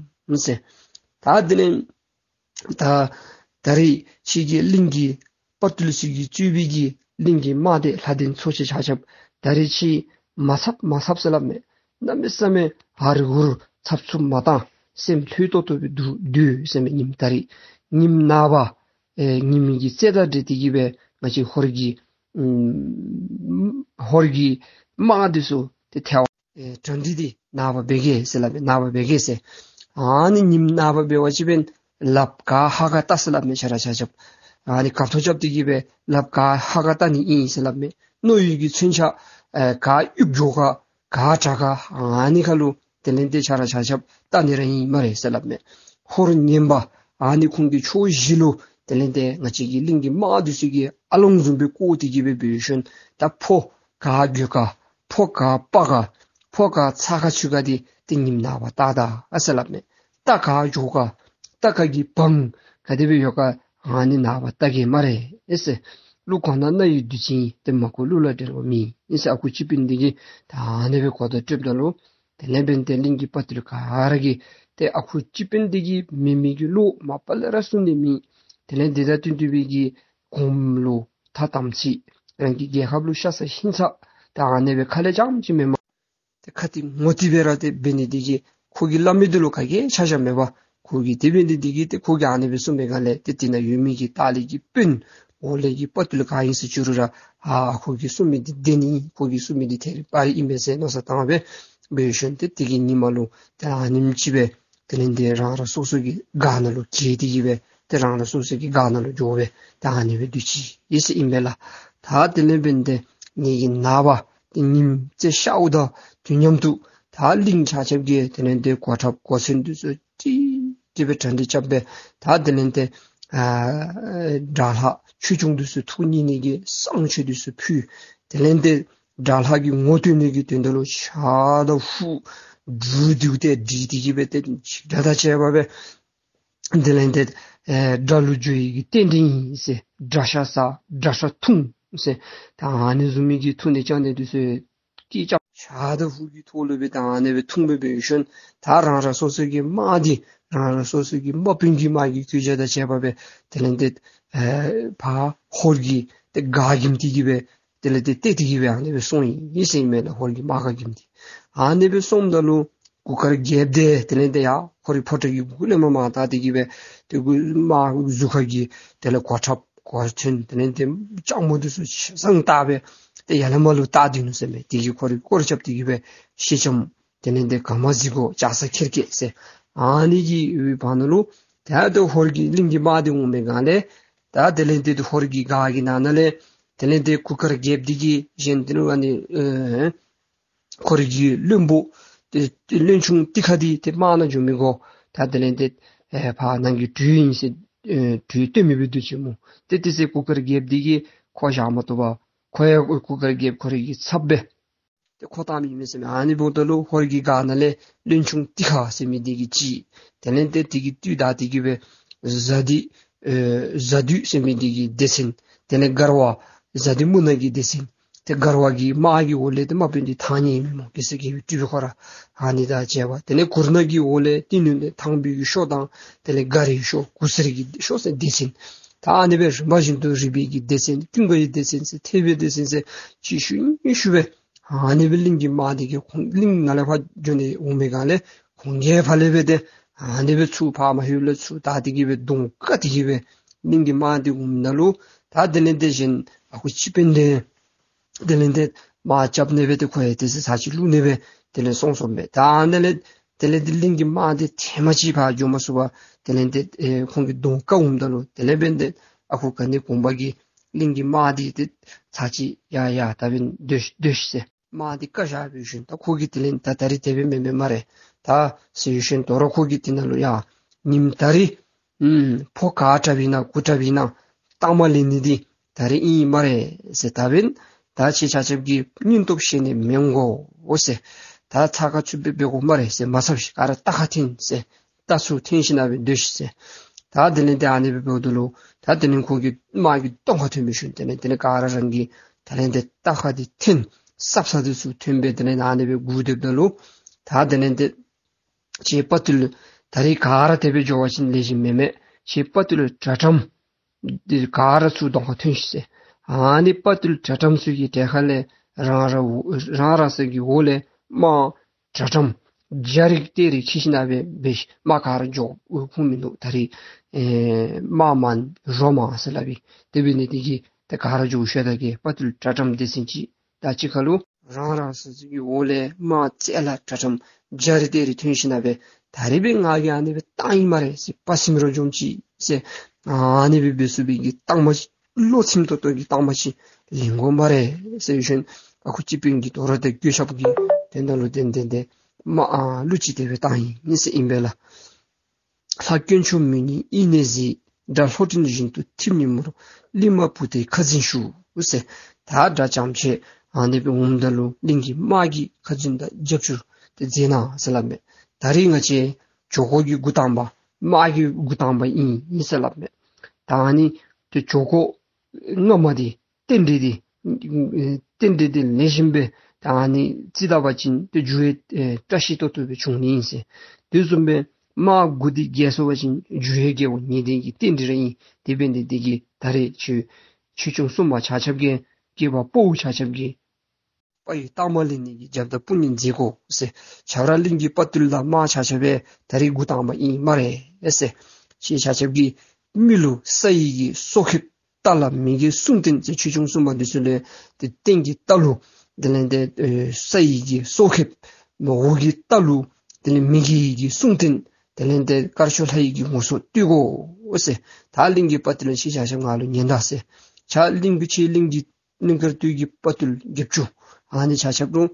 ཟེར། ད་དེ་ལས་ད་ད་རིས་ཁྱོད་ཀྱི་གླིང་གི་དཔའ་རྟུལ་ཚུ་གིས་གཙོས་པའི་གི་གླིང་གི་དམག་སྡེ་ལྷ་སྡེ་ཚོ་ཆེན་ཆ་ཁྱབ་ད་རིས་ཁྱོད་མ་འཚབ་མ་འཚབ་ཟེར་སླབ་མས། གནམ་མེད་ས་མེད་ཧ་རི་ཧུ་རི་འཚབ་འཚུབ་མ་བཏང་། སེམས་ལྷོད་ཏོག་ཏོ་སྦེ་སྡོད་སྡོད་ཟེར་མས། ཉིནམ་ད་རིས་ཉིནམ་ནངས་པ་ཨེ་ཉིནམ་གི་རྩེ་དང་འབྲེལ་ཏེ་གི་སྦེ་ང་བཅས་ཧོར་གྱི་ཨམ་ཧོར་གྱི་དམག་འདི་ཚུ་ཏེ་ཐལ་བ་ཨེ་གྲ་སྒྲིག་འདི་ནངས་པ་འབད་གེ་ཟེར་སླབ་མས། ནངས་པ་འབད་གེ་ཟེར། ཨ་ནི་ཉིནམ་ནངས་པ་འབད་བ་ཅིན་ལགཔ་ག་ཧ་ག་བལྟ་ཟེར་སླབ་མས། ཁྱོད་ར་ཆ་ཁྱབ་ཨ་ནི་ཁ་ཐུག་རྐྱབ་སྟེ་གི་སྦེ་ལགཔ་ག་ཧ་ག་བལྟ་ནི་ཨིན་ཟེར་སླབ་མས། རྣོ་ཡི་གི་མཚོན་ཆ་ཨེ་ག་གཡུག་འགྱོ་ག་ག་དྲག་ག་ཨ་ནི་ཁར་ལུ་དེ་ལས་ཏེ་ཁྱོད་ར་ཆ་ཁྱབ་བལྟ་ནི་ར་ཨིན་སྨ་རེ་ཟེར་སླབ་མས། ཧོར་ངན་པ་ཨ་ནི་ཁོང་གི་ཕྱོགས་བཞི་ལུ་དེ་ལས་ཏེ་ང་བཅས་ཀྱི་གླིང་གི་དམག་འདི་ཚུ་གིས་ཨ་ལོང་བཟུམ་སྦེ་བསྐོར་ཏེ་གི་སྦེ་འབད་ཞིནམ་ད་ཕོ་ག་རྒོད་ག་ཕོ་ག་དཔའ་ག་ཕོ་ག་ཚ་ག་ཚུད་ག་འདི་ཏེ་ཉིནམ་ནངས་པ་བལྟ་ད་ཨ་ཟེར་སླབ་མས། རྟ་ག་འགྱོ་ག་རྟ་ག་གི་བང་ག་དེ་སྦེ་ཡོད་ག་ཨ་ནི་ནངས་པ་བལྟ་གེ་སྨ་རེ་ཨེ་ཟེར། ཀླུ་གོ་ན་རྣ་ཡི་བདུད་རྩི་ཨིན། ཏེ་མ་གོ་གླུ་ལ་འགྲེལ་བ་མེད་ཨེ་ཟེར། ཨ་ཁུ་སྤྱི་དཔོན་འདི་གིས་ད་ཨ་ནི་སྦེ་གོ་བརྡ་སྤྲོདཔ་ད་ལུ་དེ་ལས་འབདན་ཏེ་གླིང་གི་དཔའ་རྟུལ་ག་ར་གིས་ཏེ་ཨ་ཁུ་སྤྱི་དཔོན་འདི་གིས་མེད་མི་གི་བློ་མ་པ་ལས་ར་གསུང་ནི་མེད། དེ་ལས་འདི་དང་བསྟུན་ཏེ་སྦེ་གི་གོངམ་ལུ་ཐ་དམ་ཚིག་རང་གི་རྒྱལ་ཁབ་ལུ་ཤ་ཚ་ཞེན་ཚ་ད་ཨ་ནི་སྦེ་ཁ་ལས་རྐྱངམ་ཅིག་མེན་མས། ཏེ་ཁ་ཏི་ངོ་ཏི་སྦེ་ར་ཏེ་འབད་ནི་འདི་གིས་ཁོ་གིས་སླབ་མི་འདི་ལུ་ག་གིས་ཆ་བཞག་མེད་པར་ཁོ་གིས་དེ་འབད་ནི་འདི་གིས་ཏེ་ཁོ་གིས་ཨ་ནི་སྦེ་གསུངས་པའི་སྒང་ལས་ཏེ་དེ་ནང་ཡོད་མི་གི་ལྟག་ལས་ཀྱི་དཔོན་འོག་ལས་ཀྱི་དཔའ་རྟུལ་ག་ཨིན་ཟེར་བཅུག་རུང་ར་ཨ་ཁོ་གིས་གསུངས་མི་འདི་བདེན་ཨིན། ཁོ་གིས་གསུངས་མི་འདི་ཐད་རི་བ་རི་ཨིན་པས་ཟེར་མནོ་བསམ་བཏང་སྦེ་འབད་ཞིནམ་ཏེ་དེ་གི་ཉིནམ་ལུ་ཏེ་ཨ་ནེམ་ཅིག་སྦེ་དེ་ལས་ཏེ་རང་རང་སོ་སོ་གི་སྒར་ནང་ལུ་གྱེས་ཏེ་གི་སྦེ་ཏེ་རང་རང་སོ་སོ་གི་སྒར་ནང་ལུ་འགྱོ་སྦེ་ཏེ་ཨ་ནི་སྦེ་སྡོད་ཅི་ཨིན་ཟེར་ཨིན་པས་ལགས། ད་དེ་ལས་འབདན་ཏེ་ངེ་གི་ནངས་པ་ཏེ་ཉིམ་རྩེ་ཤརཝ་དང་དུས་མཉམ་དུ་ད་གླིང་ཆ་ཁྱབ་ཀྱིས་དེ་ལས་ཏེ་གོ་ཁྲབ་གོ་མཚོན་འདི་ཚུ་ཀྲིག་ཀྲི་སྦེ་གྲ་སྒྲིག་རྐྱབ་སྦེ་ད་དེ་ལས་ཏེ་ཨ་དགྲ་ལྷ་ཆོས་སྐྱོང་འདི་ཚུ་ཐུགས་མཉེས་ནི་གི་བསང་མཆོད་འདི་ཚུ་ཕུལ། དེ་ལས་ཏེ་དགྲ་ལྷ་གི་ངོ་སྟོན་ནི་གི་དོན་དག་ལུ་ཕྱག་དང་ཧུ་སྒྲུབ་སྡེ་ཏེ་སྒྲིག་སྟེ་གི་སྦེ་ཏེ་འཇིགས་སྒྲ་དང་བཅས་པ་སྦེ་དེ་ལས་ཏེ་ཨེ་དགྲ་ལུ་འགྱོ་ཡི་གི་རྟེན་འབྲེལ་ཨིན་ཟེར། དགྲ་ཤ་ཟ་དགྲ་ཤ་འཐུང་ཟེར། ད་ཨ་ནི་བཟུམ་མའི་གི་འཐུང་ནི་ཅང་ནི་འདི་ཚུ་ཀྱིས་ཅང་ ཤ་དང་ཧུར་གྱི་ཐོག་ལུ་སྦེ་ད་ཨ་ནི་སྦེ་འཐུང་སྦེ་འབད་ཞིནམ་ད་རང་རང་སོ་སོ་གི་དམག་འདི་རང་རང་སོ་སོ་གི་དམག་དཔོན་གྱི་དམག་གི་གུས་ཕྱག་དང་བཅས་པ་སྦེ་དེ་ལས་ཏེ་ཨེ་ཕར་ཧོར་གྱི་ཏེ་སྒར་འགེམས་ཏེ་གི་སྦེ་དེ་ལས་ཏེ་ཏེ་དེ་གི་སྦེ་ཨ་ནི་སྦེ་སོང་ཡི་ཟེར་ཨིན་མས་ལགས། ཧོར་གྱི་དམག་སྒར་འགེམས་ཏེ་ཨ་ནི་སྦེ་སོངམ་ད་ལུ་གུར་དཀར་རྒྱལཔོ་འདི་དེ་ལས་ཏེ་ཡར་ཁོ་རའི་ཕོ་བྲང་གི་གུ་ལས་མར་མར་བལྟ་སྟེ་གི་སྦེ་ཏེ་གུ་དམག་གཟུགས་ཁ་གི་དེ་ལས་གོ་ཁྲབ་གོ་མཚོན་དེ་ལས་ཏེ་ལྕགས་མོ་འདི་ཚུ་ཆ་ཚང་བཏགས་སྦེ་ཏེ་ཡར་ལས་མར་ལུ་བལྟ་སྡོད་ནུག་ཟེར་མས། དེ་གིས་ཁོ་རའི་སྐོར་ར་རྐྱབ་སྟེ་གི་སྦེ་ཤེལ་ལྕམ་དེ་ལས་ཏེ་ག་མ་གཟིགས་གོ་ལྕགས་སྲེག་ཁྱེར་སྐྱེལ་ཟེར། ཨ་ནི་གི་བར་ན་ལུ་ད་ཏེ་ཧོར་གྱི་གླིང་གི་དམག་འདི་འོང་པའི་སྒང་ལས་ད་དེ་ལས་ཏེ་ཧོར་གྱི་སྒར་གྱི་ནང་ན་ལས་དེ་ལས་ཏེ་གུར་དཀར་རྒྱལཔོ་འདི་གིས་གཞན་དེ་ལུ་ཨ་ནི་ཨེ་ཁོ་རའི་གི་བློན་པོ་ཏེ་ཏེ་བློན་ཆུང་ཏི་ཁ་འདི་ཏེ་དམག་ནང་འགྱོ་མི་དགོ། ད་དེ་ལས་ཏེ་ཨེ་ཕར་ནང་གི་དྲུང་ཨིན་ཟེར་ཨེ་དྲུང་སྟོན་མི་སྦེ་སྡོད་ཅི་སྨོ། ཏེ་དེ་ཚེ་གུར་དཀར་རྒྱལཔོ་འདི་གིས་ཁོ་བཞག་མ་བཏུབ་པར་ཁོ་ཡང་གུར་དཀར་རྒྱལཔོ་ཁོ་རའི་གི་ཚབ་སྦེ་ཏེ་ཁོ་བཏང་མི་ཨིན་མས་ཟེར་མས། ཨ་ནི་འབདཝ་ད་ལུ་ཧོར་གྱི་སྒར་ནང་ལས་བློན་ཆུང་ཏི་ཁ་ཟེར་མི་འདི་གིས་གཅིག། དེ་ལས་ཏེ་དེ་གི་སྟོད་དང་དེ་གི་སྦེ་གཟའ་བདུད་ཨེ་གཟའ་བདུད་ཟེར་མི་འདི་གི་སྡེ་ཚན། དེ་ལས་མགར་བ་གཟའ་བདུད་སྨུག་ནག་གི་སྡེ་ཚན། ཏེ་མགར་བ་གི་དམག་གི་འོག་ལས་ཏེ་དམག་དཔོན་འདི་ཐང་རྙེད་ཨིན་མས་སྨོ། གེ་སར་རྒྱལ་པོའི་སྤྲུལ་པའི་ཁོ་ར་ཨ་ནི་དང་བཅས་པ། དེ་ལས་གུར་ནག་གི་འོག་ལས་ཏེ་ནུ་ལས་ཐང་པའི་གི་ཤོ་དང་དེ་ལས་མགར་བའི་ཤོ་གུར་སེར་གྱི་ཤོ་ཟེར་སྡེ་ཚན། ད་ཨ་ནི་སྦེ་རིམ་པ་བཞིན་དུ་རིག་པའི་གི་སྡེ་ཚན་ཀུན་དགའ་བའི་སྡེ་ཚན་ཟེར་ཐེག་པའི་སྡེ་ཚན་ཟེར་ཅིག་ཤུལ་ཤུལ་སྦེ་ཨ་ནི་སྦེ་གླིང་གི་དམག་འདི་གིས་ཁོང་གླིང་ནང་ལས་ཕར་འགྱོ་ནི་འོང་པའི་སྒང་ལས་ཁོང་གིས་ཕར་ལས་སྦེ་ཏེ་ཨ་ནི་སྦེ་ཚུར་ཕར་མ་ལྷོད་ལས་ཚུར་ད་དེ་གི་སྦེ་གདོང་བཀག་སྟེ་གི་སྦེ་གླིང་གི་དམག་འདི་འོངམ་ད་ལུ་ད་དེ་ལས་ཏེ་གཞན་ཨ་ཁུ་སྤྱི་དཔོན་འདི་དེ་ལས་ཏེ་དམག་རྐྱབ་ནི་སྦེ་ཏེ་ཁོ་ཡང་ཏེ་ཚར་ཅིག་ལུས་ནི་སྦེ་དེ་ལས་སོང་སོངམ་མས། ད་ཨ་ནི་ལས་དེ་ལས་ཏེ་གླིང་གི་དམག་འདི་ཐེངས་མ་གཅིག་ཕར་འགྱོ་མ་ཚུགས་པར་དེ་ལས་ཏེ་ཨེ་ཁོང་གི་གདོང་བཀག་འོངམ་ད་ལུ་དེ་ལས་འབདན་ཏེ་ཨ་ཁུ་ག་ནི་གོང་པ་གིས་གླིང་གི་དམག་འདི་ཏེ་ཚར་ཅིག་ཡ་ཡ་ད་འབདན་སྡོད་ཤིག་སྡོད་ཤིག་ཟེར། དམག་འདི་བཀག་བཞག་པའི་ཤུལ་ད་ཁོ་གིས་དེ་ལས་ད་ད་རིས་དེ་སྦེ་མེན་མེན་སྨ་རེ། ད་ཟེར་བའི་ཤུལ་དོ་རུང་ཁོ་གིས་དེ་ནང་ལུ་ཡ་ཉིནམ་ད་རིས་ཨུམ་ཕོ་ག་དྲགཔ་ཨིན་ན་གུ་དྲགཔ་ཨིན་ན་རྟགས་མ་ལེན་ནི་འདི་ད་རིས་ཨིན་སྨ་རེ་ཟེར། ད་འབདན་ད་ཁྱེད་ཆ་ཁྱབ་ཀྱིས་སྙིང་སྟོབས་ཤེས་ནི་མི་འོང་གོ་ཟེར། ད་ཚ་ཁ་ཚུད་སྦེ་འབད་དགོ་སྨ་རེ་ཟེར། མ་ཚབ་ཤིག་ག་ར་རྟ་ཁར་འཐེན་ཟེར། རྟ་ཚུར་འཐེན་ཞིན་ན་སྦེ་སྡོད་ཤིག་ཟེར། ད་དེ་ལས་ཏེ་ཨ་ནི་སྦེ་འབདཝ་ད་ལུ་ད་དེ་ལས་ཁོང་གི་དམག་གི་གདོང་ཁར་ཐོན་པའི་ཤུལ་དེ་ལས་དེ་ལས་ག་ར་རང་གི་ད་ལས་ཏེ་རྟ་ཁར་འདི་འཐེན་སྲབ་ས་འདི་ཚུ་འཐེན་སྦེ་དེ་ལས་ཨ་ནི་སྦེ་སྒུག་སྡོདཔ་ད་ལུ་ད་དེ་ལས་ཏེ་ཁྱེད་དཔའ་བརྟུལ་ད་རིས་ག་ར་དེ་སྦེ་འགྱོ་བ་ཅིན་ལེགས་ཤོམ་མེན་མས། ཁྱེད་དཔའ་བརྟུལ་དྲག་དྲགམ་འདི་ག་ར་ཚུར་གདོང་ཁར་ཐོན་ཤིག་ཟེར། ཨ་ནི་དཔའ་བརྟུལ་དྲག་དྲགམ་ཚུ་གི་གྲལ་ཁ་ལས་རང་རང་རང་རང་སོ་གི་འོག་ལས་དམག་དྲག་དྲགམ་བརྒྱ་རེ་སྟེང་རེ་འཁྱིད་ཞིན་ན་སྦེ་འབད་ཤིག། དམག་ག་ར་འགྱོ་ཁུངས་མིན་འདུག། ད་རིས་ཨེ་དམག་མང་རོ་མང་ཟེར་སླབ་ཨིན། དེ་འབད་ནི་དེ་གིས་ད་ག་ར་འགྱོ་ཤོག། ད་གི་དཔའ་བརྟུལ་དྲག་དྲགམ་སྡེ་ཚན་ཅིག་ད་གཅིག་ཁར་ལུ་རང་རང་སོ་སོ་གི་འོག་ལས་དམག་རྩལ་ལ་དྲག་དྲགམ་བརྒྱ་རེ་སྟེང་རེ་ཐོན་ཞིན་ན་སྦེ་ད་རིས་སྦེ་ང་གིས་ཨ་ནི་སྦེ་བཏང་ཡི་སྨ་རེ་ཟེར། དཔའ་སེམས་རོ་འཇོམས་ཅིག་ཟེར། ཨ་ནི་སྦེ་འབད་ཚུགས་པའི་གི་རྟགས་མ་བློ་ཚིམ་ཏོག་ཏོ་གི་རྟགས་མ་ཅིག་ལེན་དགོ་སྨ་རེ་ཟེར་བའི་ཤུལ་ཨ་ཁུ་སྤྱི་དཔོན་གྱིས་དོ་རུང་ཏེ་གོ་ཆ་གི་དོན་དག་ལུ་བརྟེན་ཏེ་ཏེ་དམག་ཨ་གླུ་ཅིག་དེ་སྦེ་བཏང་ཡི་ཟེར་ཨིན་པས་ལགས། ལྷ་དཀོན་མཆོག་མི་མངོན་དབྱིངས་ནས་གཟིགས། དགྲ་ལྷོ་སྤྲིན་བཞིན་དུ་འཐིབས་ནས་མར། གླིང་དམག་བུ་དེ་ཁ་འཛིན་ཞུ་ཟེར། ད་དགྲ་ཙམ་ཅིག་ཨ་ནི་སྦེ་འོངམ་ད་ལུ་གླིང་གི་དམག་གི་ཁ་འཛིན་དང་རྒྱབ་སྐྱོར་དེ་མཛད་གནང་ཟེར་སླབ་མས། ད་རིས་ང་བཅས་ཇོ་ཁོ་གི་འགོ་དང་པ་དམག་གི་འགོ་དང་པ་ཨིན་ཨིན་ཟེར་སླབ་མས། ད་ཨ་ནི་ཏེ་ཇོ་ཁོ་སྔ་མ་འདི་རྟེན་འབྲེལ་འདི་ཨེ་རྟེན་འབྲེལ་འདི་ལེགས་ཤོམ་སྦེ་ད་ཨ་ནི་རྩིས་བལྟ་བ་ཅིན་ཏེ་འགྱུར་བའི་ཨེ་བཀྲ་ཤིས་ཏོག་ཏོ་སྦེ་བྱུང་ནི་ཨིན་ཟེར། དེ་བཟུམ་སྦེ་དམག་འགོ་འདི་རྒྱལ་སོང་བ་ཅིན་འགྱུར་བའི་རྒྱལ་པོ་ཉིད་ལྡན་གྱི་རྟེན་འབྲེལ་ར་ཨིན། དེ་འབད་ནི་དེ་གིས་ད་རེས་ཆོས་ཆོས་སྐྱོང་སྲུང་མ་ཆ་ཁྱབ་ཀྱིས་སྐྱེས་པ་ཕོ་ཆ་ཁྱབ་ཀྱིས་དཔའ་ཡི་རྟགས་མ་ལེན་ནི་གི་རྒྱབ་དང་དཔུང་གཉེན་མཛད་དགོ་ཟེར། ཁྱེད་ར་གླིང་གི་དཔའ་བརྟུལ་དང་དམག་ཆ་ཁྱབ་སྦེ་ད་རིས་འགོ་དང་པ་ཨིན་སྨ་རེ་ཟེར། ཁྱེད་ཆ་ཁྱབ་ཀྱིས་མི་ལུ་ས་ཡི་གི་སྲོག་ཁེབས་རྟ་ལ་མི་གི་གསུང་བསྟན་ཟེར། ཆོས་སྐྱོང་སྲུང་མ་འདི་ཚུ་ལུ་ཏེ་སྟེང་གི་རྟ་ལུ་དེ་ལས་ཏེ་ཨེ་ས་ཡི་གི་སྲོག་ཁེབས། འོག་གི་རྟ་ལུ་དེ་ལས་མི་གི་གི་གསུང་བསྟན། དེ་ལས་ཏེ་དཀར་ཕྱོགས་ལྷ་ཡི་གི་ངོ་སོ་བསྟོད་དགོ་ཟེར། ད་གླིང་གི་དཔའ་བརྟུལ་ལུ་ཁྱེད་ཆ་ཁྱབ་ང་ལུ་ཉན་ད་ཟེར། ཁྱེད་གླིང་གི་ཁྱེད་གླིང་གི་གླིང་དཀར་སྟོད་ཀྱི་དཔའ་བརྟུལ་བརྒྱད་ཅུ་ཨ་ནི་ཆ་ཁྱབ་རུང་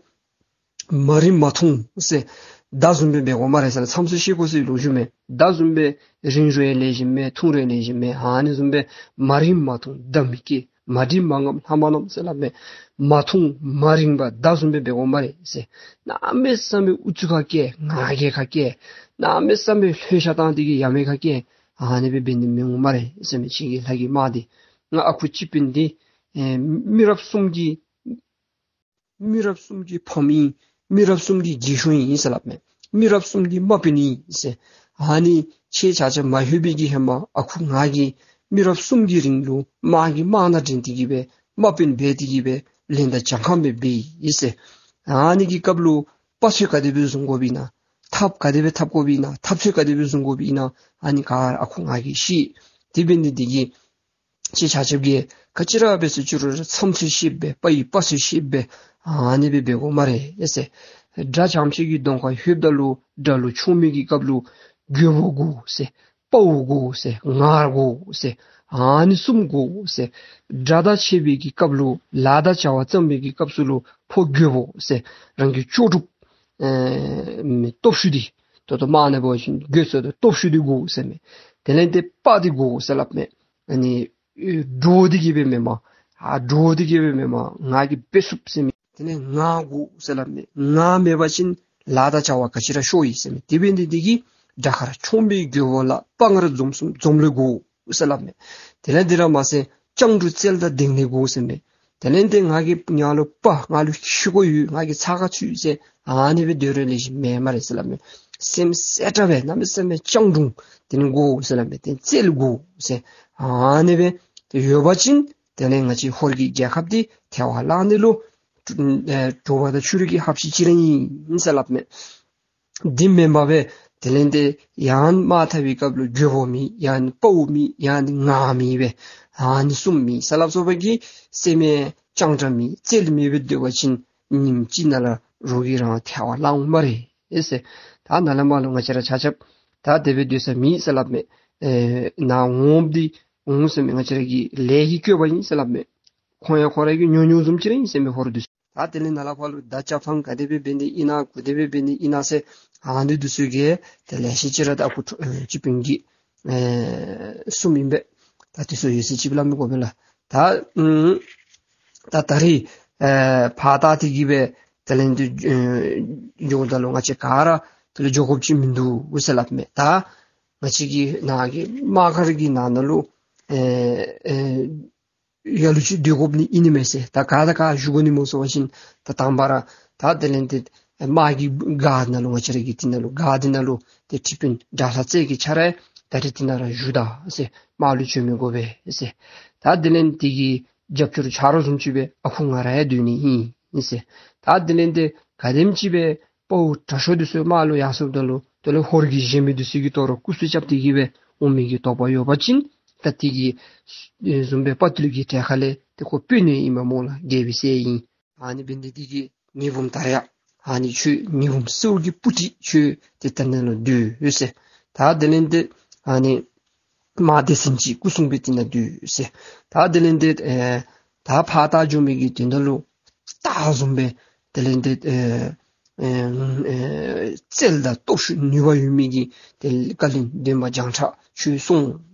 མ་རིག་མ་མཐོང་ཟེར། མདའ་བཟུམ་སྦེ་འབད་དགོ་སྨ་རེ་ཟེར་ལགས། མཚམས་སུ་ཤེས་དགོ་ཟེར་ལོ་རྒྱུས་མས། མདའ་བཟུམ་སྦེ་རིང་རུང་ཡང་ལེགས་ཤོམ་མེད། ཐུང་རུང་ཡང་ལེགས་ཤོམ་མེད། ཨ་ནི་བཟུམ་སྦེ་མ་རིག་མ་མཐོང་མདའ་མི་སྐྱེལ། མ་འདྲིས་མ་རྔམ་ལྷ་མ་ནོམ་ཟེར་སླབ་མས། མ་མཐོང་མ་རིག་པ་མདའ་བཟུམ་སྦེ་འབད་དགོ་སྨ་རེ་ཟེར། གནམ་མེད་ས་མེད་ཨུ་ཚུགས་ཁར་བཀལ། ང་རྒྱལ་ཁར་བཀལ། གནམ་མེད་ས་མེད་ལྷོད་ཤ་བཏང་སྟེ་གི་ཡ་མེད་ཁར་བཀལ། ཨ་ནི་སྦེ་འབད་ནི་མི་འོང་སྨ་རེ་ཟེར་མས། ཁྱེད་ཀྱི་ལྷ་གི་དམག་འདི་ང་ཨ་ཁུ་སྤྱི་དཔོན་འདི་ཨེ་མི་རབས་གསུམ་གྱི་ མི་རབས་གསུམ་གྱི་ཕམ་ཨིན། མི་རབས་གསུམ་གྱི་རྗེས་ཤུལ་ཨིན་ཟེར་སླབ་མས། མི་རབས་གསུམ་གྱི་དམག་དཔོན་ཨིན་ཟེར། ཨ་ནི་ཁྱེད་ཆ་ཁྱབ་མ་ལྷོད་པའི་གི་ཧེ་མ་ཨ་ཁུ་ང་གིས་མི་རབས་གསུམ་གྱི་རིང་ལུ་དམག་གི་དམག་སྣ་འདྲེན་ཏེ་གི་སྦེ་དམག་དཔོན་འབད་དེ་གི་སྦེ་ལན་དང་གྱངས་ཁ་མེདཔ་སྦེ་ཨིན་ཟེར། ཨ་ནི་གི་སྐབས་ལུ་དཔའ་ཚོད་ག་དེ་སྦེ་བཟུང་དགོཔ་ཨིན་ན། ཐབས་ག་དེ་སྦེ་འཐབ་དགོཔ་ཨིན་ན། འཐབ་ཚོད་ག་དེ་སྦེ་བཟུང་དགོཔ་ཨིན་ན། ཨ་ནི་ག་ར་ཨ་ཁུ་ང་གིས་ཤེས། དེ་འབད་ནི་དེ་གིས་ཁྱེད་ཆ་ཁྱབ་ཀྱིས་ག་ཅི་ར་འབད་ཟེར་ཅི་རུང་ར་མཚམས་ཚོད་ཤེསཔ་སྦེ་དཔའ་ཡི་དཔའ་ཚོད་ཤེསཔ་སྦེ་ཨ་ནི་སྦེ་འབད་དགོ་སྨ་རེ་ཟེར། དགྲ་བྱམས་ཆེ་གི་གདོང་ཁར་ལྷོདཔ་ད་ལུ་དགྲ་ལུ་མཆོང་མི་གི་སྐབས་ལུ་རྒོད་པོ་དགོ་ཟེར། དཔའ་བོ་དགོ་ཟེར། ངར་དགོ་ཟེར། ཨ་ནི་གསུམ་དགོ་ཟེར། དགྲ་དང་ཕྱད་པའི་གི་སྐབས་ལུ་ལཱ་དང་བྱ་བ་བརྩམ་པའི་གི་སྐབས་སུ་ལུ་ཕོ་རྒོད་པོ་ཟེར། རང་གི་ལྕོགས་གྲུབ་ཨེ་སྟོབས་ཤུགས་འདི་ད་ལྟོ་དམག་ནང་འབད་བ་ཅིན་རྒོད་ཚོད་དང་སྟོབས་ཤུགས་འདི་དགོ་ཟེར་མས། དེ་ལས་ཏེ་དཔའ་འདི་དགོ་ཟེར་སླབ་མས། ཨ་ནི་ཨེ་འདྲོག་སྟེ་གི་སྦེ་མེན་པར་ཨ་འདྲོག་སྟེ་གི་སྦེ་མེན་པར་ང་གིས་འབད་ཚུགས་ཟེར་མི། དེ་ལས་ངར་དགོ་ཟེར་སླབ་མས། ངར་མེད་པ་ཅིན་ལཱ་དང་བྱ་བ་ག་ཅི་ར་ཤོར་ཡི་ཟེར་མས། དེ་འབད་ནི་དེ་གིས་དགྲ་ཁར་མཆོང་བའི་རྒོད་པོ་ལ། དཔའ་ངར་འཛོམས་གསུམ་འཛོམས་ལེགས་དགོ་ཟེར་སླབ་མས། དེ་ལས་དེ་ར་མ་ཚད་སྤྱང་གྲུང་རྩལ་དང་ལྡན་ལེགས་དགོ་ཟེར་མས། དེ་ལས་ཏེ་ང་གིས་ང་ལུ་དཔའ་ང་ལུ་ཤུགས་ཡོད་ང་གིས་ཚ་ཁ་ཚུད་ཟེར་ཨ་ནི་སྦེ་སྡོད་རུང་ལེགས་ཤོམ་མེན་སྨ་རེ་ཟེར་སླབ་མས། སེམས་གསལ་དྲགས་སྦེ་གནམ་མེད་ས་མེད་སྤྱང་གྲུང་དེ་ནི་དགོ་ཟེར་སླབ་མས། ཏེ་རྩལ་དགོ་ཟེར་ཨ་ནི་སྦེ་ཏེ་ཡོད་པ་ཅིན་དེ་ལས་ང་བཅས་ཧོར་གྱི་རྒྱལ་ཁབ་འདི་ཐལ་བར་བརླག་ནི་ལུ་ཨེ་དྲོ་པ་དང་ཕྱི་རུ་གི་ཧབ་ཤིག་ཅིག་ར་ཨིན་ཟེར་སླབ་མས། འདི་མེན་པར་སྦེ་དེ་ལས་ཏེ་ཡང་དམག་འཐབ་པའི་སྐབས་ལུ་རྒོད་པོ་མེད། ཡང་དཔའ་བོ་མེད། ཡང་ངར་མེད་སྦེ་ཨ་ནི་གསུམ་མེད་ཟེར་སླབ་སོང་པ་གིས་སེམས་ཡང་སྤྱང་དྲགས་མེད་རྩལ་མེད་སྦེ་སྡོད་པ་ཅིན་ཉིནམ་གཅིག་ནང་ལུ་རོགས་ཀྱིས་རང་ཐལ་བར་བརླག་འོང་སྨ་རེ་ཟེར། ད་ནཱ་ལས་མར་ལུ་ང་བཅས་ར་ཆ་ཁྱབ་ད་དེ་སྦེ་སྡོད་ས་མེད་ཟེར་སླབ་མས། ཨེ་ནཱ་འོངམ་འདི་འོང་ཟེར་མི་ང་བཅས་ར་གི་ལས་ཀྱིས་བསྐོས་པ་ཨིན་ཟེར་སླབ་མས། ཁོང་ཡང་ཁོ་ར་གི་ཉོ་ཉོ་བཟུམ་ཅིག་ར་ཨིན་ཟེར་མས་ཧོར་འདི་ཚུ། ད་དེ་ལས་ནཱ་ལས་ཕར་ལུ་ད་ཅ་ཕང་ག་དེ་སྦེ་འབད་ནི་ཨིན་ན་ག་དེ་སྦེ་འབད་ནི་ཨིན་ན་ཟེར་ཨ་ནི་འདི་ཚུ་གི་དེ་ལས་ཤེས་ཅི་ར་ད་ཨ་ཁུ་ཁྲོ་ཨེ་སྤྱི་དཔོན་གྱིས་ཨེ་གསུངམ་ཨིན་པས། ད་དེ་ཚུ་ཡོད་ཚད་ཅིག་སླབ་མི་དགོ་པས་ལགས། ད་ཨུམ་ད་ད་རིས་ཨེ་ཕར་ད་དེ་གི་སྦེ་དེ་ལས་འདི་ཨེ་འགྱོཝ་ད་ལུ་ང་བཅས་ག་ར་དེ་ལས་འགྱོ་དགོཔ་ཅིག་མིན་འདུག་ཟེར་སླབ་མས། ད་ང་བཅས་ཀྱི་ནཱ་གི་དམག་སྒར་གྱི་ནང་ན་ལུ་ཨེ་ཨེ་ལ་ལུ་ཅིག་སྡོད་དགོཔ་ནི་ཨིན་ནི་མས་ཟེར། ད་ག་དང་ག་བཞུགས་དགོ་ནི་སྨོ་ཟེར་བ་ཅིན་ད་དང་པ་ར་ད་དེ་ལས་ཏེ་དམག་གི་སྒར་ནང་ལུ་ང་བཅས་ར་གི་དེ་ནང་ལུ་སྒར་དེ་ནང་ལུ་ཏེ་ཁྲི་དཔོན་དགྲ་ལྷ་རྩེ་རྒྱལ་ཁྱོད་ར་ད་རིས་དེ་ནང་ར་བཞུགས་ད་ཟེར། དམག་ལུ་བྱོན་མི་དགོ་པས་ཟེར། ད་དེ་ལས་དེ་གི་རྒྱབ་སྐྱོར་ཆ་རོགས་བཟུམ་ཅིག་སྦེ་ཨ་ཁུ་ང་ར་ཡང་སྡོད་ནི་ཨིན་ཟེར། ད་དེ་ལས་ཏེ་ག་དེམ་ཅིག་སྦེ་དཔའ་བོ་དྲག་ཤོས་འདི་ཚུ་དམག་ལུ་ཡར་སོངམ་ད་ལུ་དེ་ལས་ཧོར་གྱི་གཞན་མི་འདི་ཚུ་གིས་དོ་རུང་སྐུ་སྲུང་རྐྱབ་སྟེ་གི་སྦེ་འོང་མི་གི་དོགས་པ་ཡོད་པ་ཅིན་ད་དེ་གི་ཨེ་བཟུམ་སྦེ་དཔའ་ཐུལ་གྱི་གྲལ་ཁ་ལས་ཏེ་ཁོ་སྤུན་ནི་ཨིན་མས་སྨོ་ལགས། རྒྱལ་པོའི་སྲས་ཨིན། ཨ་ནི་འབད་ནི་དེ་གིས་ཉི་འབུམ་དར་ཡག་ཨ་ནི་ཁྱོད་ཉི་འབུམ་གསེར་གྱི་སྤུ་གྲི་ཁྱོད་ཏེ་ད་ནཱ་ལུ་སྡོད་ཟེར། ད་དེ་ལས་ཏེ་ཨ་ནི་དམག་སྡེ་ཚན་ཅིག་སྐུ་སྲུང་འབད་དེ་ནཱ་སྡོད་ཟེར། ད་དེ་ལས་ཏེ་ཨེ་ད་ཕར་ད་འགྱོ་མི་གི་དོན་དག་ལུ་སྟག་བཟུམ་སྦེ་དེ་ལས་ཏེ་ཨེ་ཨེ་ཨེ་རྩལ་དང་སྟོབས་ཤུགས་ནུས་པ་ཡོད་མི་གི་ཏེ་བཀའ་བློན་འདན་མ་བྱང་ཁྲ་ཁྱོད་སོང་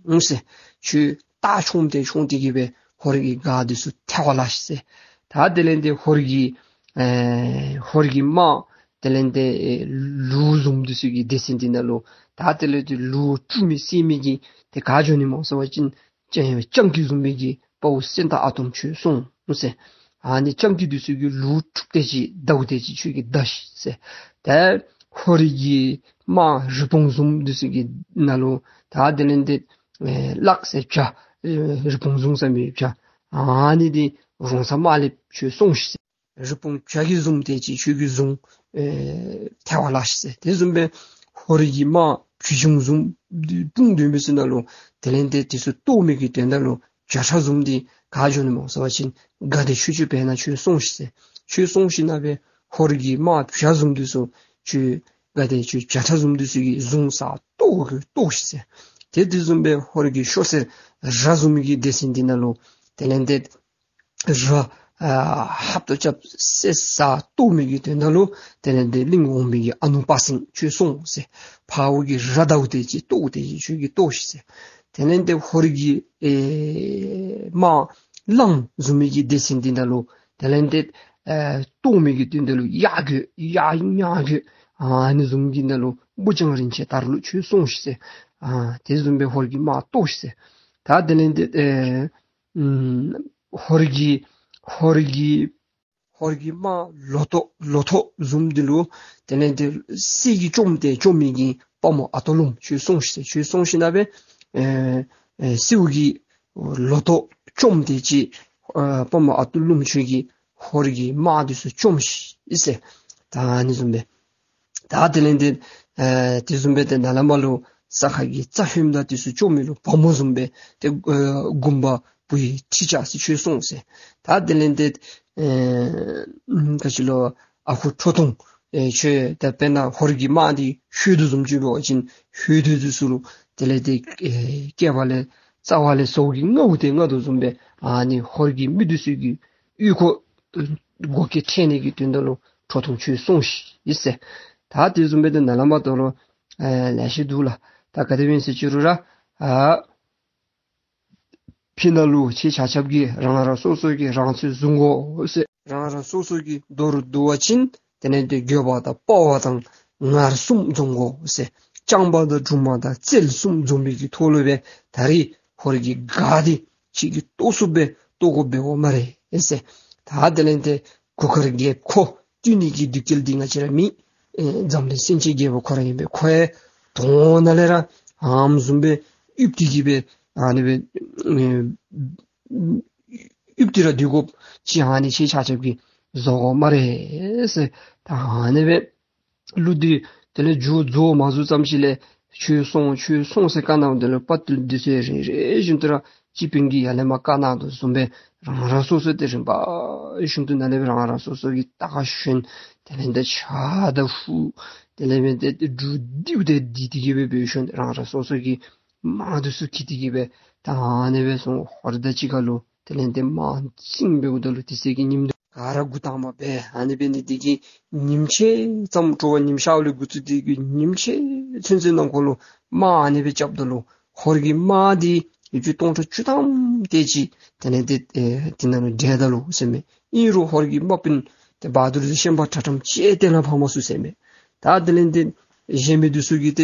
ཟེར། ཁྱོད་སྟག་མཆོངམ་དེ་མཆོང་སྟེ་གི་སྦེ་ཧོར་གྱི་སྒར་འདི་ཚུ་ཐལ་བར་བརླག་ཤིག་ཟེར། ད་དེ་ལས་ཏེ་ཧོར་གྱི་ཨེ་ཧོར་གྱི་དམག་དེ་ལས་ཏེ་ཨེ་ལུག་བཟུམ་འདི་ཚུ་གི་སྡེ་ཚན་འདི་ནང་ལུ་ད་དེ་ལས་ཏེ་ལུག་དཀྲུག་མི་བསད་མི་གི་ཏེ་ག་འགྱོ་ནི་སྨོ་ཟེར་བ་ཅིན་སྤྱང་སྤྱང་ཀི་བཟུམ་མའི་གི་དཔའ་བོ་སེང་སྟག་ཨ་དོམ་ཁྱོད་སོང་ཟེར། ཨ་ནི་སྤྱང་ཀི་འདི་ཚུ་གིས་ལུག་དཀྲུག་དེ་ཅིག་བདའཝ་དེ་ཅིག་ཁྱོད་ཀྱིས་བདའ་ཤིག་ཟེར། ད་ཧོར་གྱི་དམག་རི་བོང་བཟུམ་འདི་ཚུ་གི་ནང་ལུ་ད་དེ་ལས་ཏེ་ཨེ་གླག་ཟེར་བྱ་ཨེ་རི་བོང་བཟུང་ས་མི་བྱ་ཨ་ནི་འདི་རོང་ཚ་དམར་ལེབ་ཁྱོད་སོང་ཤིག་ཟེར། རི་བོང་བྱ་གིས་བཟུང་དེ་ཅིག་ཁྱོད་ཀྱིས་བཟུང་ཨེ་ཐལ་བར་བརླག་ཤིག་ཟེར། དེ་བཟུམ་སྦེ་ཧོར་གྱི་དམག་བྱི་ཅུང་བཟུམ་དཔུང་འདུས་མི་ཚུ་ནང་ལུ་དེ་ལས་ཏེ་དེ་ཚུ་བཏོག་མི་གི་དོན་དག་ལུ་བྱ་ཁྲ་བཟུམ་འདི་ག་འགྱོ་ནི་སྨོ་ཟེར་བ་ཅིན་དགའ་བདེ་ཆོས་སྐྱོང་བེར་ནག་ཁྱོད་སོང་ཤིག་ཟེར། ཁྱོད་སོང་ཞིནམ་སྦེ་ཧོར་གྱི་དམག་བྱ་བཟུམ་འདི་ཚུ་ཁྱོད་དགའ་བདེ་ཁྱོད་བྱ་ཁྲ་བཟུམ་འདི་ཚུ་གིས་བཟུང་ས་བཏོག་གི་བཏོག་ཤིག་ཟེར། དེ་དེ་བཟུམ་སྦེ་ཧོར་གྱི་ཤོ་སེར་ར་བཟུམ་གྱི་སྡེ་ཚན་འདི་ནང་ལུ་དེ་ལས་ཏེ་ར་ཨ་ཧབ་ཏོ་རྐྱབ་བསད་ས་བཏོག་མི་གི་དོན་དག་ལུ་དེ་ལས་ཏེ་གླིང་འོག་མིན་གྱི་ཨ་ནུ་དཔའ་སེང་ཁྱོད་སོང་ཟེར། འཕརཝ་གི་ར་བདའཝ་དེ་ཅིག་བཏོག་དེ་ཅིག་ཁྱོད་ཀྱིས་བཏོག་ཤིག་ཟེར། དེ་ལས་ཏེ་ཧོར་གྱི་ཨེ་དམག་གླང་བཟུམ་མའི་གི་སྡེ་ཚན་འདི་ནང་ལུ་དེ་ལས་ཏེ་ཨེ་བཏོག་མི་གི་དོན་དག་ལུ་གཡག་རྒོད་གཡག་གཡག་རྒོད་ཨ་ནི་བཟུམ་གྱི་ནང་ལུ་སྦུ་ཅང་རིན་ཆེན་དར་ལུ་ཁྱོད་སོང་ཤིག་ཟེར། ཨ་དེ་བཟུམ་སྦེ་ཧོར་གྱི་དམག་བཏོག་ཤིག་ཟེར། ད་དེ་ལས་ཏེ་ཨེ་ཨུམ་ཧོར་གྱི་ཧོར་གྱི་ ཧོར་གྱི་དམག་ལོ་ཏོག་ལོ་ཐོག་བཟུམ་འདི་ལུ་དེ་ལས་ཏེ་གསེར་གྱིས་བཅོམ་སྟེ་བཅོམ་མི་གི་དཔའ་མོ་ཨ་སྟག་ཀླུ་མོ་ཁྱོད་སོང་ཤིག་ཟེར། ཁྱོད་སོང་ཞིནམ་ལས་ཨེ་ཨེ་གསེར་གྱི་ལོ་ཏོག་བཅོམ་སྟེ་ཅིག་ཨེ་དཔའ་མོ་ཨ་སྟག་ཀླུ་མོ་ཁྱོད་ཀྱིས་ཧོར་གྱི་དམག་འདི་ཚུ་བཅོམ་ཤིག་ཟེར། ད་ཨ་ནི་བཟུམ་སྦེ་ད་དེ་ལས་ཏེ་ཨེ་དེ་བཟུམ་སྦེ་ཏེ་ནཱ་ལས་མར་ལུ་ས་ཁ་གི་རྩྭ་ཧོནམ་དང་འདི་ཚུ་བཅོམ་མི་ལུ་བ་མོ་བཟུམ་སྦེ་ཏེ་ཨེ་འགུམ་པ་བུ་ཡི་ཁྲི་ཆགས་ཟེར། ཁྱོད་སོང་ཟེར། ད་དེ་ལས་ཏེ་ཨེ་ག་ཅི་ལོ་ཨ་ཁུ་ཁྲོ་ཐུང་ཨེ་ཁྱོད་ད་དཔེར་ན་ཧོར་གྱི་དམག་འདི་ཤུལ་དུ་བཟུམ་ཅིག་འབད་བ་ཅིན་ཤུལ་དུ་འདི་ཚུ་ལུ་དེ་ལས་ཏེ་ཨེ་སྐེད་པ་ལས་རྩ་བ་ལས་ཟོག་གི་རྔ་བོ་དེ་རྔ་དོ་བཟུམ་སྦེ་ཨ་ནི་ཧོར་གྱི་མི་འདི་ཚུ་གི་ཨོལ་ལྐོག་སྒོ་སྐེད་ཕྲལ་ནི་གི་དོན་དག་ལུ་ཁྲོ་ཐུང་ཁྱོད་སོང་ཤིག་ཟེར། ད་དེ་བཟུམ་སྦེ་ཏེ་ནཱ་ལས་མར་ད་ལུ་ཨེ་ལེ་ཤ་འདུག་ལགས། ད་ག་དེ་སྦེ་ཨིན་ཟེར་ཅི་རུང་ར་ཨ་ཕི་ནཱ་ལུ་ཁྱེད་ཆ་ཁྱབ་ཀྱིས་རང་རང་སོ་སོ་གི་རང་ཚོད་བཟུང་དགོ་ཟེར། རང་རང་སོ་སོ་གི་མདོ་རུ་བསྡུ་བ་ཅིན་དེ་ལས་ཏེ་འགྱོད་པ་དང་དཔའ་བ་དང་ངར་གསུམ་འཛོམས་དགོ་ཟེར། སྤྱང་པ་དང་སྦྲུམ་མ་དང་རྩལ་གསུམ་འཛོམས་པའི་གི་ཐོག་ལུ་སྦེ་ད་རིས་ཧོར་གྱི་སྒར་འདི་ཁྱེད་ཀྱིས་གཏོར་ཚུགསཔ་སྦེ་གཏོར་དགོཔ་འབད་དགོ་སྨ་རེ་ཟེར། ད་དེ་ལས་ཏེ་གུར་དཀར་རྒྱལཔོ་ཁོ་བཏུལ་ནི་གི་འདུལ་སྐལ་འདི་ང་བཅས་ར་མེད། ཨེ་འཛམ་གླིང་སེང་ཆེན་རྒྱལ་པོ་ཁོ་ར་ཨིན་པས། ཁོ་ཡང་དོན་ནང་ལས་ར་ཨམ་བཟུམ་སྦེ་ཡིབ་སྟེ་གི་སྦེ་ཨ་ནི་སྦེ་ཨེ་ཡིབ་སྟེ་ར་སྡོད་དགོཔ་ཅིག་ཨ་ནི་ཁྱེད་ཆ་ཁྱབ་ཀྱིས་བཟོ་དགོ་སྨ་རེ་ཟེར། ད་ཨ་ནི་སྦེ་གླུ་འདི་དེ་ལས་མཇུག་རྫོགས་མ་རྫོགས་ཙམ་ཅིག་ལས་ཁྱོད་སོང་ཁྱོད་སོང་ཟེར་བཀའ་གནང་། དེ་ལས་དཔའ་བརྟུལ་འདི་ཚུ་རེ་རེ་བཞིན་དུ་ར་སྤྱི་དཔོན་གྱིས་ཡར་ལས་མར་བཀའ་གནང་དོ་བཟུམ་སྦེ་རང་རང་སོ་སོ་ཏེ་རིམ་པ་བཞིན་དུ་ནཱ་ལས་སྦེ་རང་རང་སོ་སོ་གི་རྟ་ཁར་ཞོན། དེ་ལས་ཏེ་ཕྱག་དང་ཧུ་དེ་ལས་སྦེ་ཏེ་འབྲུ་རྡེའུ་དེ་འདི་སྟེ་གི་སྦེ་འབད་ཞིནམ་རང་རང་སོ་སོ་གི་དམག་འདི་ཚུ་འཁྱིད་དེ་གི་སྦེ་ད་ཨ་ནི་སྦེ་སོང་། ཧོར་དང་གཅིག་ཁར་ལུ་དེ་ལས་ཏེ་དམག་འཛིང་འབདཝ་ད་ལུ་དེ་ཚེ་གི་ཉིནམ་འདི་ག་ར་འགོ་དང་པ་སྦེ་ཨ་ནི་འབད་ནི་འདི་གིས་ཉིནམ་ཕྱེད་ཙམ་དྲོ་པ་ཉིམ་ཤརཝ་ལས་འགོ་བཙུགས་ཏེ་གི་ཉིནམ་ཕྱེད་ཚུན་ཚོད་ནང་འཁོད་ལུ་དམག་ཨ་ནི་སྦེ་རྐྱབ་ད་ལུ་ཧོར་གྱི་དམག་འདི་ཡུདཔ་ཅིག་སྟོང་ཕྲག་བཅུ་ཐམ་དེ་ཅིག་དེ་ལས་ཏེ་ཨེ་དེ་ནང་ལུ་བསྒྲལ་ད་ལོ་ཟེར་མས། ཨིན་རུང་ཧོར་གྱི་དམག་དཔོན་ཏེ་བ་དུར་ཏེ་ཤན་པ་གྲྭ་ཁྲོམ་ཅིག་གཏན་ལ་ཕབ་མ་ཚུགས་ཟེར་མས། ད་དེ་ལས་ཏེ་གཞན་མི་འདི་ཚུ་གིས་ཏེ་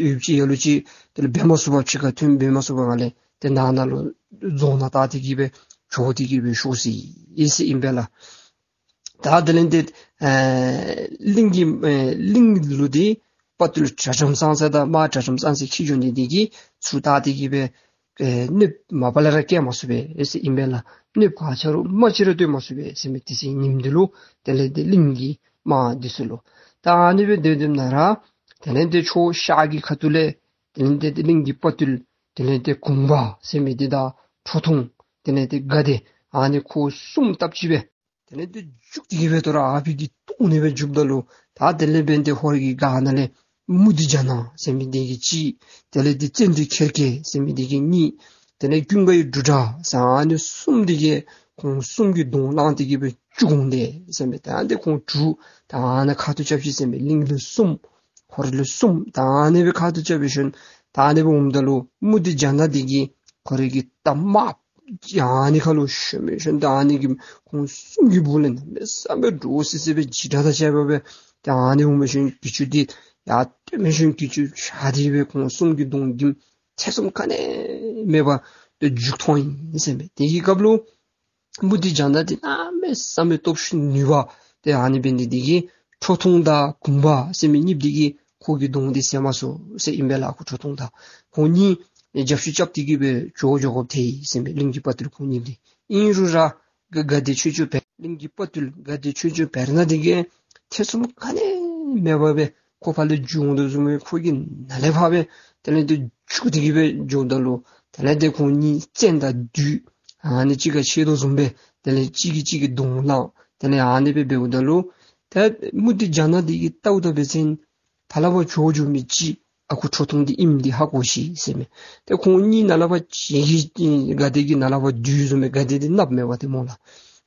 ཡུདཔ་ཅིག་ཡ་ལུ་ཅིག་དེ་ལས་འབད་མ་ཚུགས་པར་ཕྱི་ཁར་ཐོན་འབད་མ་ཚུགས་པར་ང་ལས་ཏེ་ནང་ན་ལུ་རྫོང་ནང་བལྟ་སྟེ་གི་སྦེ་བྱོག་སྟེ་གི་སྦེ་བཞུགས་ཅི་ཟེར་ཨིན་པས་ལགས། ད་དེ་ལས་ཏེ་ཨེ་གླིང་གི་ཨེ་གླིང་ལུ་ཏེ་དཔའ་བརྟུལ་གྲྭ་ཁྲོམ་ཚང་ཚད་དང་དམག་གྲྭ་ཁྲོམ་ཚང་ཚད་འཁྱིད་འགྱོ་ནི་འདི་གིས་ཚུར་བལྟ་སྟེ་གི་སྦེ་ཨེ་གནོདཔ་མ་པ་ལས་ར་བཀལ་མ་ཚུགས་པས་ཟེར་ཨིན་པས་ལགས། གནོདཔ་ག་ཅི་རུང་མ་ཅིག་ར་གཏོང་མ་ཚུགས་པས་ཟེར་མས། དེ་ཚེ་ཉིནམ་འདི་ལུ་དེ་ལས་ཏེ་གླིང་གི་དམག་འདི་ཚུ་ལུ་ད་ཨ་ནི་སྦེ་སྡོད་སྡོདཔ་ན་ར་དེ་ལས་ཏེ་ཕྱོགས་ཤར་གྱི་ཁ་ཐུག་ལས་དེ་ལས་ཏེ་གླིང་གི་དཔའ་བརྟུལ་དེ་ལས་ཏེ་གུང་པ་ཟེར་མི་འདི་དང་ཁྲོ་ཐུང་དེ་ལས་ཏེ་དགའ་བདེ་ཨ་ནི་ཁོང་གསུམ་སྟབས་གཅིག་སྦེ་དེ་ལས་ཏེ་རྒྱུག་སྟེ་གི་སྦེ་དོ་རུང་ཨ་ཕི་གི་ཐོག་ནས་སྦེ་རྒྱུགཔ་ད་ལུ་ད་དེ་ལས་འབདན་ཏེ་ཧོར་གྱི་སྒར་ནང་ལས་མུ་ཏིག་ཇ་ནག་ཟེར་མི་འདི་གིས་གཅིག། དེ་ལས་ཏེ་ཙན་དན་ཁེར་གེ་ཟེར་མི་འདི་གིས་གཉིས། དེ་ལས་ཀུན་དགའ་ཡི་འབྲུག་སྒྲ་ཟེར་ཨ་ནི་གསུམ་འདི་གིས་ཁོང་གསུམ་གྱིས་གདོང་བླངས་ཏེ་གི་སྦེ་བཅུ་གོང་དེ་ཟེར་མས། ད་ཨ་ནི་ཁོང་དྲུག་ད་ཨ་ནི་ཁ་ཐུག་རྐྱབ་ཅི་ཟེར་མས། གླིང་ལུ་གསུམ་ཧོར་ལུ་གསུམ་ད་ཨ་ནི་སྦེ་ཁ་ཐུག་རྐྱབ་སྦེ་ཞིནམ་ད་ཨ་ནི་སྦེ་འོངམ་ད་ལུ་མུ་ཏིག་ཇ་ནག་འདི་གིས་ཁོ་རའི་གི་རྟ་དམརཔོ་ཨ་ནི་ཁར་ལུ་ཞོན་མི་ཞིནམ་ད་ཨ་ནི་གིས་ཁོང་གསུམ་གྱི་སྦུག་ལས་གནམ་མེད་ས་མེད་འདྲོག་སི་སི་སྦེ་འཇིགས་སྐྲག་དང་བཅས་པ་སྦེ་ད་ཨ་ནི་འོང་མི་ཞིནམ་གྱི་ཅུང་འདི་ཡར་བཏོན་མི་ཞིནམ་གྱི་ཅུང་ཤར་ཏེ་སྦེ་ཁོང་གསུམ་གྱི་གདོང་གི་ཐེ་ཚོམ་ག་ནི་མེད་པར་ཏེ་མཇུག་མཐོང་ཡི་ཟེར་མས། དེ་གི་སྐབས་ལུ་མུ་ཏིག་ཇ་ནག་འདི་གནམ་མེད་ས་མེད་སྟོབས་ཤུགས་ནུས་པ་ཏེ་ཨ་ནི་འབད་ནི་འདི་གིས་ཁྲོ་ཐུང་དང་གུང་པ་ཟེར་མི་གཉིསཔོ་འདི་གིས་ཁོང་གི་གདོང་འདི་བཟེད་མ་ཚུགས་ཟེར་ཨིན་པས་ལགས། ཁོ་ཁྲོ་ཐུང་དང་ཁོང་གཉིས་རྒྱབ་བཤུད་རྐྱབ་སྟེ་གི་སྦེ་བྱོག་བྱོག་དགོཔ་ཐལ་ཡི་ཟེར་མས། གླིང་གི་དཔའ་བརྟུལ་ཁོང་གཉིསཔོ་འདི་ཨིན་རུང་ར་དགའ་དགའ་བདེ་ཆོས་སྐྱོང་བེར་གླིང་གི་དཔའ་བརྟུལ་དགའ་བདེ་ཆོས་སྐྱོང་བེར་ནག་འདི་གིས་ཐེ་ཚོམ་ག་ནི་མེད་པར་སྦེ་ཁོ་ཕར་ལས་རྒྱུག་འོང་དོ་བཟུམ་སྦེ་ཁོ་གིས་ནཱ་ལས་ཕར་སྦེ་དེ་ལས་ཏེ་རྒྱུག་སྟེ་གི་སྦེ་འགྱོཝ་ད་ལུ་དེ་ལས་ཏེ་ཁོང་གཉིས་བཙན་དང་བདུད་ཨ་ནི་གཅིག་ཁར་ཕྱད་དོ་བཟུམ་སྦེ་དེ་ལས་གཅིག་གིས་གཅིག་གི་གདོང་ལངས། དེ་ལས་ཨ་ནི་སྦེ་འབདཝ་ད་ལུ་ཏེ་མུ་ཏིག་ཇ་ནག་འདི་གིས་བལྟཝ་ད་འབད་བ་ཅིན་ཕར་ལས་ཕར་བྱོག་བྱོག་མི་ཅིག་ཨ་ཁུ་ཁྲོ་ཐུང་འདི་ཨིནམ་འདི་ཧ་གོ་ཅི་ཟེར་མས། ཏེ་ཁོང་གཉིས་ནཱ་ལས་ཕར་བྱོག་གི་དགའ་བདེ་གིས་ནཱ་ལས་ཕར་བདུད་བཟུམ་སྦེ་དགའ་བདེ་འདི་གནགཔོ་མས་པ་ཏེ་སྨོ་ལགས།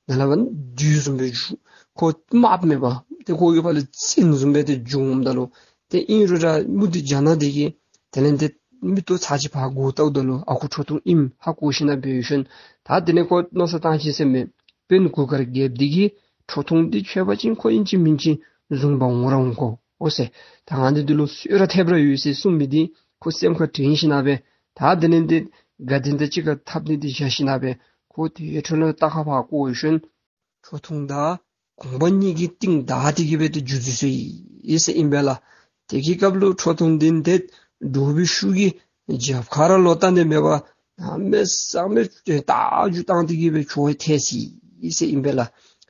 ནཱ་ལས་ཕར་བདུད་བཟུམ་སྦེ་རྒྱུག། ཁོ་དམརཔོ་མས་པ། ཏེ་ཁོ་གིས་ཕར་ལས་བཙན་བཟུམ་སྦེ་ཏེ་རྒྱུག་འོངམ་ད་ལུ་ཏེ་ཨིན་རུང་ར་མུ་ཏིག་ཇ་ནག་འདི་གིས་དེ་ལས་ཏེ་མིག་ཏོ་ཚར་གཅིག་ཕར་བགོ་བལྟཝ་ད་ལུ་ཨ་ཁུ་ཁྲོ་ཐུང་ཨིནམ་ཧ་གོ་ཞིནམ་འབད་ཞིནམ་ད་དེ་ལས་ཁོ་མནོ་བསམ་བཏང་ཅི་ཟེར་མས། དཔོན་གུར་དཀར་རྒྱལཔོ་འདི་གིས་ཁྲོ་ཐུང་འདི་ཁྱད་པར་ཅན་ཁོ་ཨིན་ཅི་མིན་ཅི་བཟུང་པར་འོང་ར་འོང་དགོ་འོ་ཟེར། ད་ང་འདི་འདི་ལུ་གསོལ་རས་ཐེབས་ར་ཡོད་ཟེར་གསུངས་མི་འདི་ཁོ་སེམས་ཁར་དྲན་ཞིནམ་སྦེ་ད་དེ་ལས་ཏེ་དགའ་བདེ་དང་གཅིག་ཁར་འཐབ་ནི་འདི་བཞག་ཞིནམ་སྦེ་ཁོ་དེ་འཕྲོ་ལུ་རྟ་ཁར་ཕར་བསྐོར་ཞིནམ་ཁྲོ་ཐུང་དང་ གོང་མ་གཉིས་ཀྱི་རྟིང་བདའ་སྟེ་གི་སྦེ་ཏེ་འགྱོ་ཚུགས་སོ་ཡི་ཟེར་ཨིན་པས་ལགས། དེ་གི་སྐབས་ལུ་ཁྲོ་ཐུང་འདི་ཏེ་འདྲོག་པའི་ཤུགས་ཀྱིས་རྒྱབ་ཁར་ལོག་བལྟ་ནི་མེད་པར་གནམ་མེད་ས་མེད་རྟ་རྒྱུག་བཏང་སྟེ་གི་སྦེ་ཁྱོ་ཐལ་སོ་ཡི་ཟེར་ཨིན་པས་ལགས།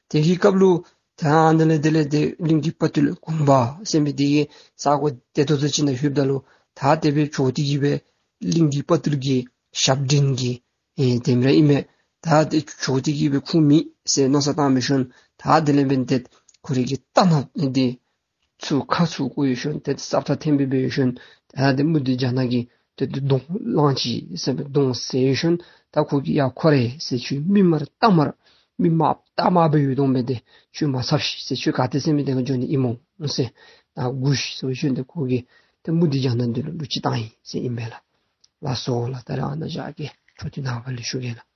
དེ་གི་སྐབས་ལུ་ད་ཨ་ནི་ལས་དེ་ལས་ཏེ་གླིང་གི་དཔའ་ཐུལ་གོང་མ་ཟེར་མི་འདི་གིས་ས་གོ་དེ་ཏོག་ཙམ་ཅིག་ནང་ལྷོདཔ་ད་ལུ་ད་དེ་སྦེ་བྱོག་སྟེ་གི་སྦེ་གླིང་གི་དཔའ་ཐུལ་གྱི་ཞབས་འདྲེན་གྱི་ཨེ་དེམ་ར་ཨིན་མས། ད་དེ་བྱོག་སྟེ་གི་སྦེ་ཁུངས་མེད་ཟེར་མནོ་བསམ་བཏང་མི་ཤོང་། ད་དེ་ལས་འབདན་ཏེ་ཁོ་རའི་གི་རྟ་ནག་འདི་ཚུར་ཁ་ཚུར་བཀོ་ཡོད་ཤོང་། ཏེ་སྲབ་ཐག་འཐེན་སྦེ་འབད་ཡོད་ཤོང་། ད་དེ་མུ་སྟེགས་ལྗང་ནག་གིས་ཏེ་གདོང་ལངས་ཅི་ཟེར་སྦེ་གདོང་ཟེར་ཡོད་ཤོང་། ད་ཁོ་གིས་ཡ་ཁོ་རེ་ཟེར་ཁྱོད་མི་དམར་རྟ་དམར་མི་དམར་རྟ་དམར་སྦེ་ཡོད་དོ་མས། ཏེ་ཁྱོད་མ་འཚབ་ཤིག་ཟེར། ཁྱོད་ག་ཏེ་ཟེར་མི་དེ་ཁར་འགྱོ་ནི་ཨིན་མོ་ཟེར། ད་སྒུག་ཤིག་ཟེར་ཡོད་ཤོང་། ཏེ་ཁོ་གིས་ཏེ་མུ་སྟེགས་ལྗང་ནག་འདི་ལུ་གླུ་ཅིག་བཏང་ཡི་ཟེར་ཨིན་པས་ལགས། ལགས་སོ་ལགས། ད་རེས་ཨ་ནཱ་བཞག་གེ། འཕྲོ་འདི་ནངས་པ་ལས་ཞུ་གེ་ལགས།